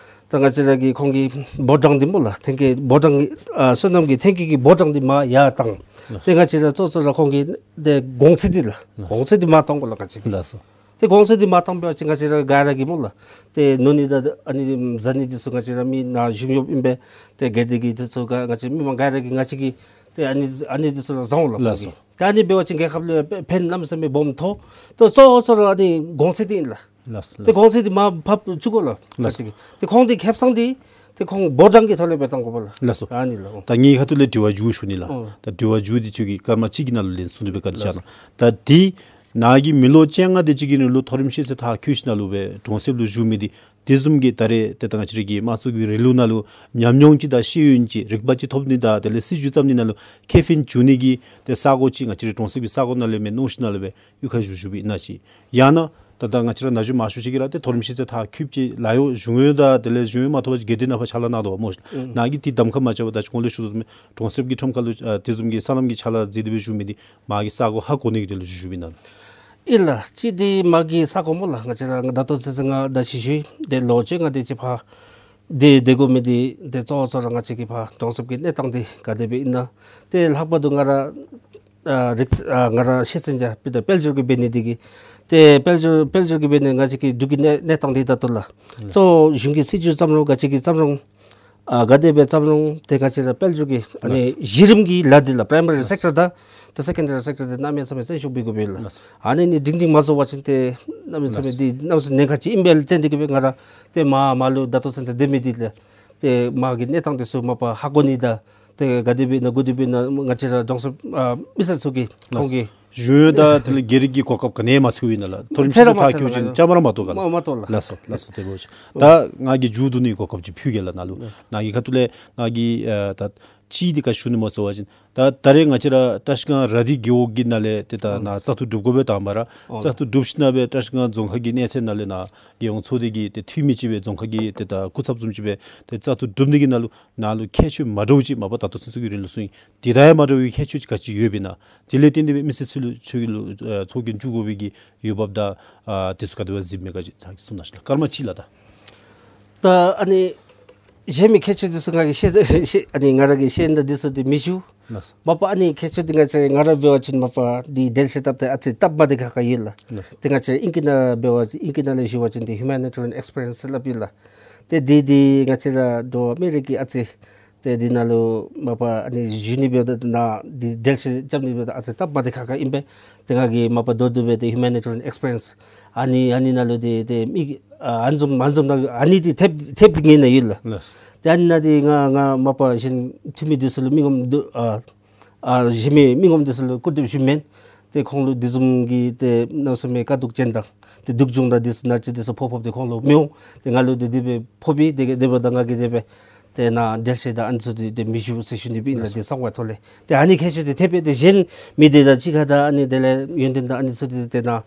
ད་ང་བཅས་ར་གི་ཁོང་གི་འབོར་གྲངས་འདི་སྨོ་ལགས། ཐོན་སྐྱེད་འབོར་གྲངས་ཨ་སོ་ནམ་གྱི་ཐོན་སྐྱེད་ཀྱི་འབོར་གྲངས་འདི་མར་ཡར་བཏང་། ལགས། ཏེ་ང་བཅས་ར་གཙོ་བོ་གཙོ་བོ་ར་ཁོང་གི་ཏེ་གོང་ཚད་འདི་ལགས། ལགས། གོང་ཚད་འདི་མར་གཏང་དགོ་ལགས་ང་བཅས་ཀྱིས། ལགས་སོ། ཏེ་གོང་ཚད་འདི་མར་བཏང་པ་ཅིན་ང་བཅས་ར་ག་ར་གིས་སྨོ་ལགས། ཏེ་ནོར་ནི་དང་ཨ་ནི་ཟ་ནི་འདི་ཚུ་ང་བཅས་ར་མི་ནཱ་བཞུགས་ཡོདཔ་ཨིན་པས། ཏེ་དགེ་སྡིག་གི་འདི་ཚུ་ག་ང་བཅས་མི་མང་ག་ར་གིས་ང་བཅས་ཀྱིས་ཏེ་ཨ་ནི་ཨ་ནི་འདི་ཚུ་ར་བཟའ་འོང་ལགས། ལགས་སོ། ཏེ་ཨ་ནི་འབད་བ་ཅིན་རྒྱལ་ཁབ་ལུ་ཕན་གནམ་མེད་ས་མེད་སྦོམ་ཐོགས། ཏེ་གཙོ་བོ་གཙོ་བོ་ར་ཨ་ནི་གོང་ཚད་འདི་ཨིན་ལགས། ལགས་སོ། ཏེ་གོང་ཚད་འདི་མར་ཕབ་བཅུག་དགོ་ལགས། ལགས་སོ། ཏེ་ཁོང་འདི་ཁེ་སང་འདི་ཏེ་ཁོང་འབོར་གྲངས་ཀྱི་ཐོག་ལས་སྦེ་བཏང་དགོ་པས་ལགས། ལགས་སོ། ཨ་ནི་ལགས། ད་ངེའི་ཁ་ཐུག་ལས་དྲི་བ་མཇུག་ཞུ་ནི་ལགས། ཨོ། ད་དྲི་བ་མཇུག་འདི་ཁྱོད་ཀྱིས་སྐར་མ་གཅིག་གི་ནང་ལུ་ལན་གསུངས་ཏེ་སྦེ་བཀའ་དྲིན་བསྐྱང་གནང་། ལགས། ད་འདི་ནཱ་གིས་མི་ལོ་བཅོ་ལྔ་དེ་ཅིག་གི་རིང་ལུ་མཐོ་རིམ་ཤེས་ཚད་མཐར་འཁྱོལ་ཞིནམ་ལས་སྦེ་གྲོང་གསེབ་ལུ་བཞུགས་མི་འདི་དེ་བཟུམ་གྱི་ད་རེས་ཏེ་ད་ང་བཅས་ར་གི་དམངས་གཙོ་གི་རིང་ལུགས་ནང་ལུ་ཉམས་མྱོང་ཅིག་དང་ཤེས་ཡོན་ཅིག་རིག་པ་ཅིག་ཐོབ་ནི་དང་དེ་ལས་སྲིད་བྱུས་བརྩམ་ནི་ནང་ལུ་ཁེ་ཕན་འབྱུང་ནི་གི་ཏེ་ས་གོ་ཅིག་ང་བཅས་ར་གྲོང་གསེབ་ཀྱི་ས་གོ་ནང་ལས་མར་མནོ་ཞིནམ་ལས་སྦེ་གཡུས་ཁར་བཞུགས་བཞུགསཔ་ཨིན་ན་ཅིག། ཡང་ན་ད་ལྟོ་ང་བཅས་ར་ན་གཞོན་མང་ཤོས་ཅིག་གིས་ར་ཏེ་མཐོ་རིམ་ཤེས་ཚད་མཐར་འཁྱོལ་ཅིག་ལཱ་གཡོག་གཞུང་གཡོག་དང་དེ་ལས་གཞུང་གཡོག་མ་ཐོབ་པར་སྒེར་སྡེ་ནང་ཕར་ཕྱག་ལཱ་གནང་དོ་བ་སྨོ། ཨུམ། ནཱ་གིས་དེ་གདམ་ཁ་མ་རྐྱབ་པར་ད་ཅི་གོང་ལུ་ཞུ་དོ་བཟུམ་སྦེ་གྲོང་གསེབ་ཀྱི་ཁྲོམ་ཁ་ལུ་ཨ་དེ་བཟུམ་གྱི་སོ་ནམ་གྱི་ཕྱག་ལཱ་མཛད་དེ་སྦེ་བཞུགས་མི་འདི་མར་གྱི་ས་གོ་ཧ་གོ་ནི་གི་དོན་ལུ་བཞུགས་བཞུགསཔ་ཨིན་ན། ཨིན་ལགས། གཅིག་འདི་མར་གྱི་ས་གོ་སྨོ་ལགས། ང་བཅས་ར་ད་ལྟོ་ཚུན་ཚོད་ང་ད་ཅི་ཞུ་ཡི། ཏེ་ལོ་བཅོ་ལྔ་དེ་ཅིག་ཕར་ཏེ་སྡོད་དགོ་མི་འདི་ཏེ་གཙོ་བོ་གཙོ་བོ་ར་ང་བཅས་ཀྱི་ཕར་གྲོང་གསེབ་ཀྱི་གནས་སྟངས་འདི་ག་དེ་སྦེ་ཨིན་ན། ཏེ་ལྷག་པར་དུ་ང་ར་ཨ་རིག་ཨ་ང་ར་ཤེས་ཚད་ཀྱང་དཔེ་ད་དཔལ་འབྱོར་གྱི་འབད་ནི་འདི་གིས་ཏེ་དཔལ་འབྱོར་དཔལ་འབྱོར་གྱི་འབད་ནི་ང་བཅས་ཀྱི་འབྲུག་གི་གནས་གནས་སྟངས་འདི་ད་ལྟོ་ལགས། ཨུམ། གཙོ་བོ་གཞུང་གིས་སྲིད་བྱུས་བརྩམ་རུང་ག་ཅི་གི་བརྩམ་རུང་ཨ་ག་དེ་སྦེ་བརྩམ་རུང་ཏེ་ང་བཅས་ར་དཔལ་འབྱོར་གྱི་ཨ་ནི་ལགས། གཞི་རིམ་གྱི་ལཱ་འདི་ལགས། པ་རའི་མ་རི་ལགས། སེཀ་ཊར་དང་ཏེ་སེ་ཀེན་ཌ་རི་སེཀ་ཊར་འདི་གནམ་མེད་ས་མེད་བརྩོན་ཤུགས་འབད་དགོ་པས་ལགས། ལགས། ཨ་ནི་ནི་སྒྲིང་སྒྲིང་མ་བཟོ་བ་ཅིན་ཏེ་གནམ་མེད་ས་མེད་ལགས། འདི་གནམ་མེད་ས་མེད་ཉེན་ཁ་ཅིག་ཨིན་པས་ལགས། ཏེ་འདི་གིས་སྦེ་ང་ར་ཏེ་མར་མར་ལུ་ད་ལྟོ་ཚུན་ཚོད་སྡོད་མི་འདི་ལགས། ཏེ་མར་གྱི་གནས་སྟངས་འདི་ཚུ་མ་པ་ཧ་གོ་ནི་དང་ཏེ་ག་དེ་སྦེ་ཨིན་ན་ག་དེ་སྦེ་ཨིན་ན་ང་བཅས་ར་གྲོང་གསེབ་ཨ་མི་སེར་ཚུ་གིས་ཁོང་གིས་གཞུང་གཡོག་དང་དེ་ལས་སྒེར་གྱི་གོ་སྐབས་ག་ནི་ཡང་མ་ཚུད་པས་ན་ལགས། མཐོ་རིམ་ཤེས་ཚད་མཐར་འཁྱོལ་ཅིག་བཅའ་མར་མ་གཏོགས་ག་ལགས། མ་མ་གཏོགས་ལགས། ལགས་སོ་ལགས་སོ། དེ་འབད་བ་ཅིན་ད་ང་གིས་མཇུག་བསྡུ་ནི་གོ་སྐབས་ཅིག་ཕུལ་གེ་ལགས་ནཱ་ལུ། ལགས། ནཱ་གི་ཁ་ཐུག་ལས་ནཱ་གིས་ཨ་ད་ཅིག་འདི་ག་ཞུ་ནི་སྨོ་ཟེར་བ་ཅིན་ད་ད་རེས་ང་བཅས་ར་བཀྲིས་སྒང་ར་དྷི་རྒེད་འོག་གི་ནང་ལས་ཏེ་ད་ཨོ་ནཱ་བཙག་འཐུ་གྲུབ་དགོ་པས། དང་པ་ར་ཨོ་བཙག་འཐུ་གྲུབ་ཞིནམ་ལས་སྦེ་བཀྲིས་སྒང་རྫོང་ཁག་གི་གནས་ཚད་ནང་ལས་ནཱ་རྒྱལ་ཡོངས་ཚོགས་སྡེ་གི་ཏེ་འཐུས་མི་ཅིག་སྦེ་རྫོང་ཁག་གི་ཏེ་ད་སྐུ་ཚབ་བཟུམ་ཅིག་སྦེ་ཏེ་བཙག་འཐུ་གྲུབ་ནི་གི་ནང་ལུ་ནཱ་ལུ་ཁྱད་ཆོས་མ་འདྲཝ་ཅིག་མ་པ་ད་ལྟོ་ཚུན་ཚོད་ཀྱི་རིང་ལུ་གསུངས་ཡི། དེ་དང་ཡང་མ་འདྲ་བའི་ཁྱད་ཆོས་ཅིག་ག་ཅི་ཡོདཔ་ཨིན་ན། དེ་ལས་བརྟེན་ཏེ་སྦེ་མི་སེར་ཚུ་ལུ་ཚུ་གི་ལུ་ཨ་ཚོགས་རྒྱན་བཙུགས་དགོ་པའི་གི་འོས་འབབ་དང་ཨ་དེ་ཚུ་ག་དེ་སྦེ་གཟིགསཔ་མས་ག་ཅིག་ཚང་གིས་གསུང་གནང་ཤིག་ལགས། སྐར་མ་གཅིག་ལགས་ད། ད་ཨ་ནི་ གཞན་མི་ཁྱད་ཆོས་འདི་ཚུ་ང་གིས་བཤད་བཤད་ཨ་ནི་ང་ར་གིས་བཤད་ད་འདི་ཚུ་འདི་མི་ཞུ། ལགས་སོ། མ་པ་ཨ་ནི་ཁྱད་ཆོས་འདི་ང་བཅས་ང་ར་འབད་བ་ཅིན་མ་པ་འདི་འགྲེལ་བཤད་བཏབ་སྟེ་ཨ་ཙི་སྟབས་མ་བདེ་ཁག་ཁ་ཡོད་ལགས། ལགས་སོ། ཏེ་ང་བཅས་ཨིང་སྐད་ནང་འབད་བ་ཅིན་ཨིང་སྐད་ནང་ལས་ཞུ་བ་ཅིན་འདི་ཧིའུ་མེ་ནི་ཊེ་རི་ཡན་ཨེགསི་པི་རི་ཡེནསི་སླབ་ཨིན་ལགས། ཏེ་འདི་འདི་ང་བཅས་ར་འགྲོ་བ་མི་རིགས་ཀྱི་ཨ་ཙི་ཏེ་འདི་ནང་ལུ་མ་པ་ཨ་ནི་ཞུ་ནི་འབདཝ་ད་ནཱ་འདི་འགྲེལ་བཤད་རྐྱབ་ནི་འབདཝ་ད་ཨ་ཙི་སྟབས་མ་བདེ་ཁག་ཁ་ཨིན་པས། ཏེ་ང་གིས་མ་པ་མདོར་བསྡུས་སྦེ་ཏེ་ཧིའུ་མེ་ནི་ཊེ་རི་ཡན་ཨེགསི་པི་རི་ཡེནསི་ཨ་ནི་ཨ་ནི་ནང་ལུ་ཏེ་ཏེ་མི་ཨ་ཨ་ནི་བཟུམ་ཨ་ནི་བཟུམ་ནང་ཨ་ནི་འདི་ཐེབས་ཐེབས་ཏེ་ངེས་ནི་ཡོད་ལགས། ལགས། ཏེ་ཨ་ནི་ནང་འདི་ང་ང་མ་པ་གཞན་འཐུས་མི་འདི་ཚུ་ལུ་མི་ངོམ་འདི་ཨ་ཨ་གཞན་མི་མི་ངོམ་འདི་ཚུ་ལུ་སྐུར་འདེབས་ཞུ་མེན། ཏེ་ཁོང་ལུ་འདི་བཟུམ་གྱི་ཏེ་གནམ་མེད་ས་མེད་དཀའ་སྡུག་ཅན་དང་ཏེ་སྡུག་སྦྱོང་དང་འདི་ཚུ་ན་ཚ་འདི་ཚུ་ཕོག་ཕོགཔ་འདི་ཁོང་ལུ་མི་འོང་། ཏེ་ང་ལུ་འདི་འདི་སྦེ་ཕོག་པས། ཏེ་དེ་འབདཝ་ད་ང་གིས་དེ་སྦེ་ཏེ་ནཱ་འགྲེལ་བཤད་དང་ཨ་ནི་ཚུ་འདི་ཏེ་མི་ཞུ་ཟེར་ཞུ་ནི་སྦེ་ཨིན་ལགས། ཏེ་གསང་བའི་ཐོག་ལས་ཏེ་ཨ་ནི་ཁྱད་ཆོས་འདི་ཐེབས་སྦེ་ཏེ་གཞན་མི་སྡེ་དང་གཅིག་ཁར་དང་ཨ་ནི་དེ་ལས་ཡོན་ཏན་དང་ཨ་ནི་ཚུ་འདི་ཏེ་ནཱ་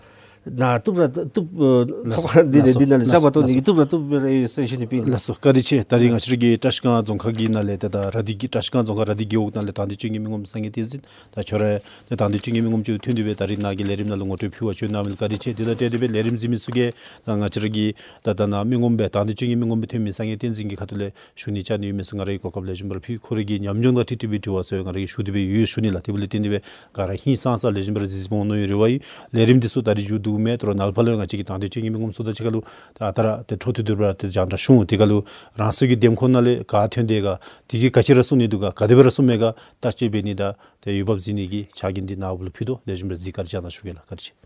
ནཱ་བཏུབ་ར་བཏུབ་ཨ་ལགས་སོ། ཚོགས་ཁང་འདི་ལགས་སོ། འདི་ནང་ལས་ལགས་སོ། བཅའ་མར་གཏོགས་ནི་གི་ལགས་སོ། བཏུབ་ར་བཏུབ་སྦེ་ར་ཡོད་ཟེར་ཞུ་ནི་སྦེ་ཨིན་ལགས། ལགས་སོ། བཀའ་དྲིན་ཆེ། ད་རིས་ང་བཅས་ར་གི་བཀྲིས་སྒང་རྫོང་ཁག་གི་ནང་ལས་ཏེ་ད་ར་དྷི་གི་བཀྲིས་སྒང་རྫོང་ཁག་ར་དྷི་རྒེད་འོག་ནང་ལས་དང་འདོད་ཅན་གྱི་མི་ངོམ་སངས་རྒྱས་བསྟན་འཛིན་ད་ཁྱོད་ར་ཏེ་དང་འདོད་ཅན་གྱི་མི་ངོམ་ཚུ་ཐོན་ཏེ་སྦེ་ད་རིས་ནཱ་གི་ལས་རིམ་ནང་ལུ་ངོ་སྤྲོད་ཕུལ་བར་བྱོན་གནང་མི་ལུ་བཀའ་དྲིན་ཆེ། དེ་དང་འབྲེལ་ཏེ་སྦེ་ལས་རིམ་གཟིགས་མི་ཚུ་གིས་ད་ང་བཅས་ར་གི་ད་ད་ནཱ་མི་ངོམ་སྦེ་དང་འདོད་ཅན་གྱི་མི་ངོམ་སྦེ་ཐོན་མི་སངས་རྒྱས་བསྟན་འཛིན་གྱི་ཁ་ཐུག་ལས་ཞུ་ནི་བཅར་ནི་ཡོད་མི་ཚུ་ང་ར་གིས་གོ་སྐབས་ལེགས་ཤོམ་སྦེ་ར་ཕུལ། ཁོ་ར་གི་ཉམས་མྱོང་དང་འཁྲིལ་ཏེ་སྦེ་དྲི་བ་ཚུ་ཡང་ང་ར་གིས་ཞུ་སྟེ་སྦེ་ཡོད་ཞུ་ནི་ལགས། དེ་འབདཝ་ལས་བརྟེན་ཏེ་སྦེ་ག་ར་ཧིང་སངས་ས་ལེགས་ཤོམ་སྦེ་ར་གཟིགས་གཟིགསཔ་འོང་མནོ་བའི་རེ་བ་ཡོད། ལས་རིམ་འདི་ཚུ་ད་རིས་མཇུག་བསྡུཝ་མས། དོ་རུང་ནཱ་ལས་ཕར་ལུ་ང་བཅས་ཀྱི་དང་འདོད་ཅན་གྱི་མི་ངོམ་ཚུ་དང་གཅིག་ཁར་ལུ་ད་ཨ་རྟག་ར་ཏེ་འཕྲོ་མཐུད་དེ་སྦེ་ར་ཏེ་རྒྱང་བསྒྲགས་ཞུ་འོང་། དེ་ཁར་ལུ་རང་སོའི་གི་འདེམས་ཁོངས་ནང་ལས་ག་ཐོན་ཏེ་ག་དེ་གིས་ག་ཅི་ར་གསུང་ནི་འདུག་ག་ག་དེ་སྦེ་ར་གསུངམ་མས་ག་བརྟག་དཔྱད་འབད་ནི་དང་ཏེ་འོས་འབབ་གཟིགས་ནི་གི་ཆ་རྐྱེན་འདི་ནཱ་ལུ་ཕུལ་དོ། ལེགས་ཤོམ་སྦེ་ར་གཟིགས་བཀའ་དྲིན་བསྐྱང་གནང་ཞུ་གེ་ལགས། བཀའ་དྲིན་ཆེ།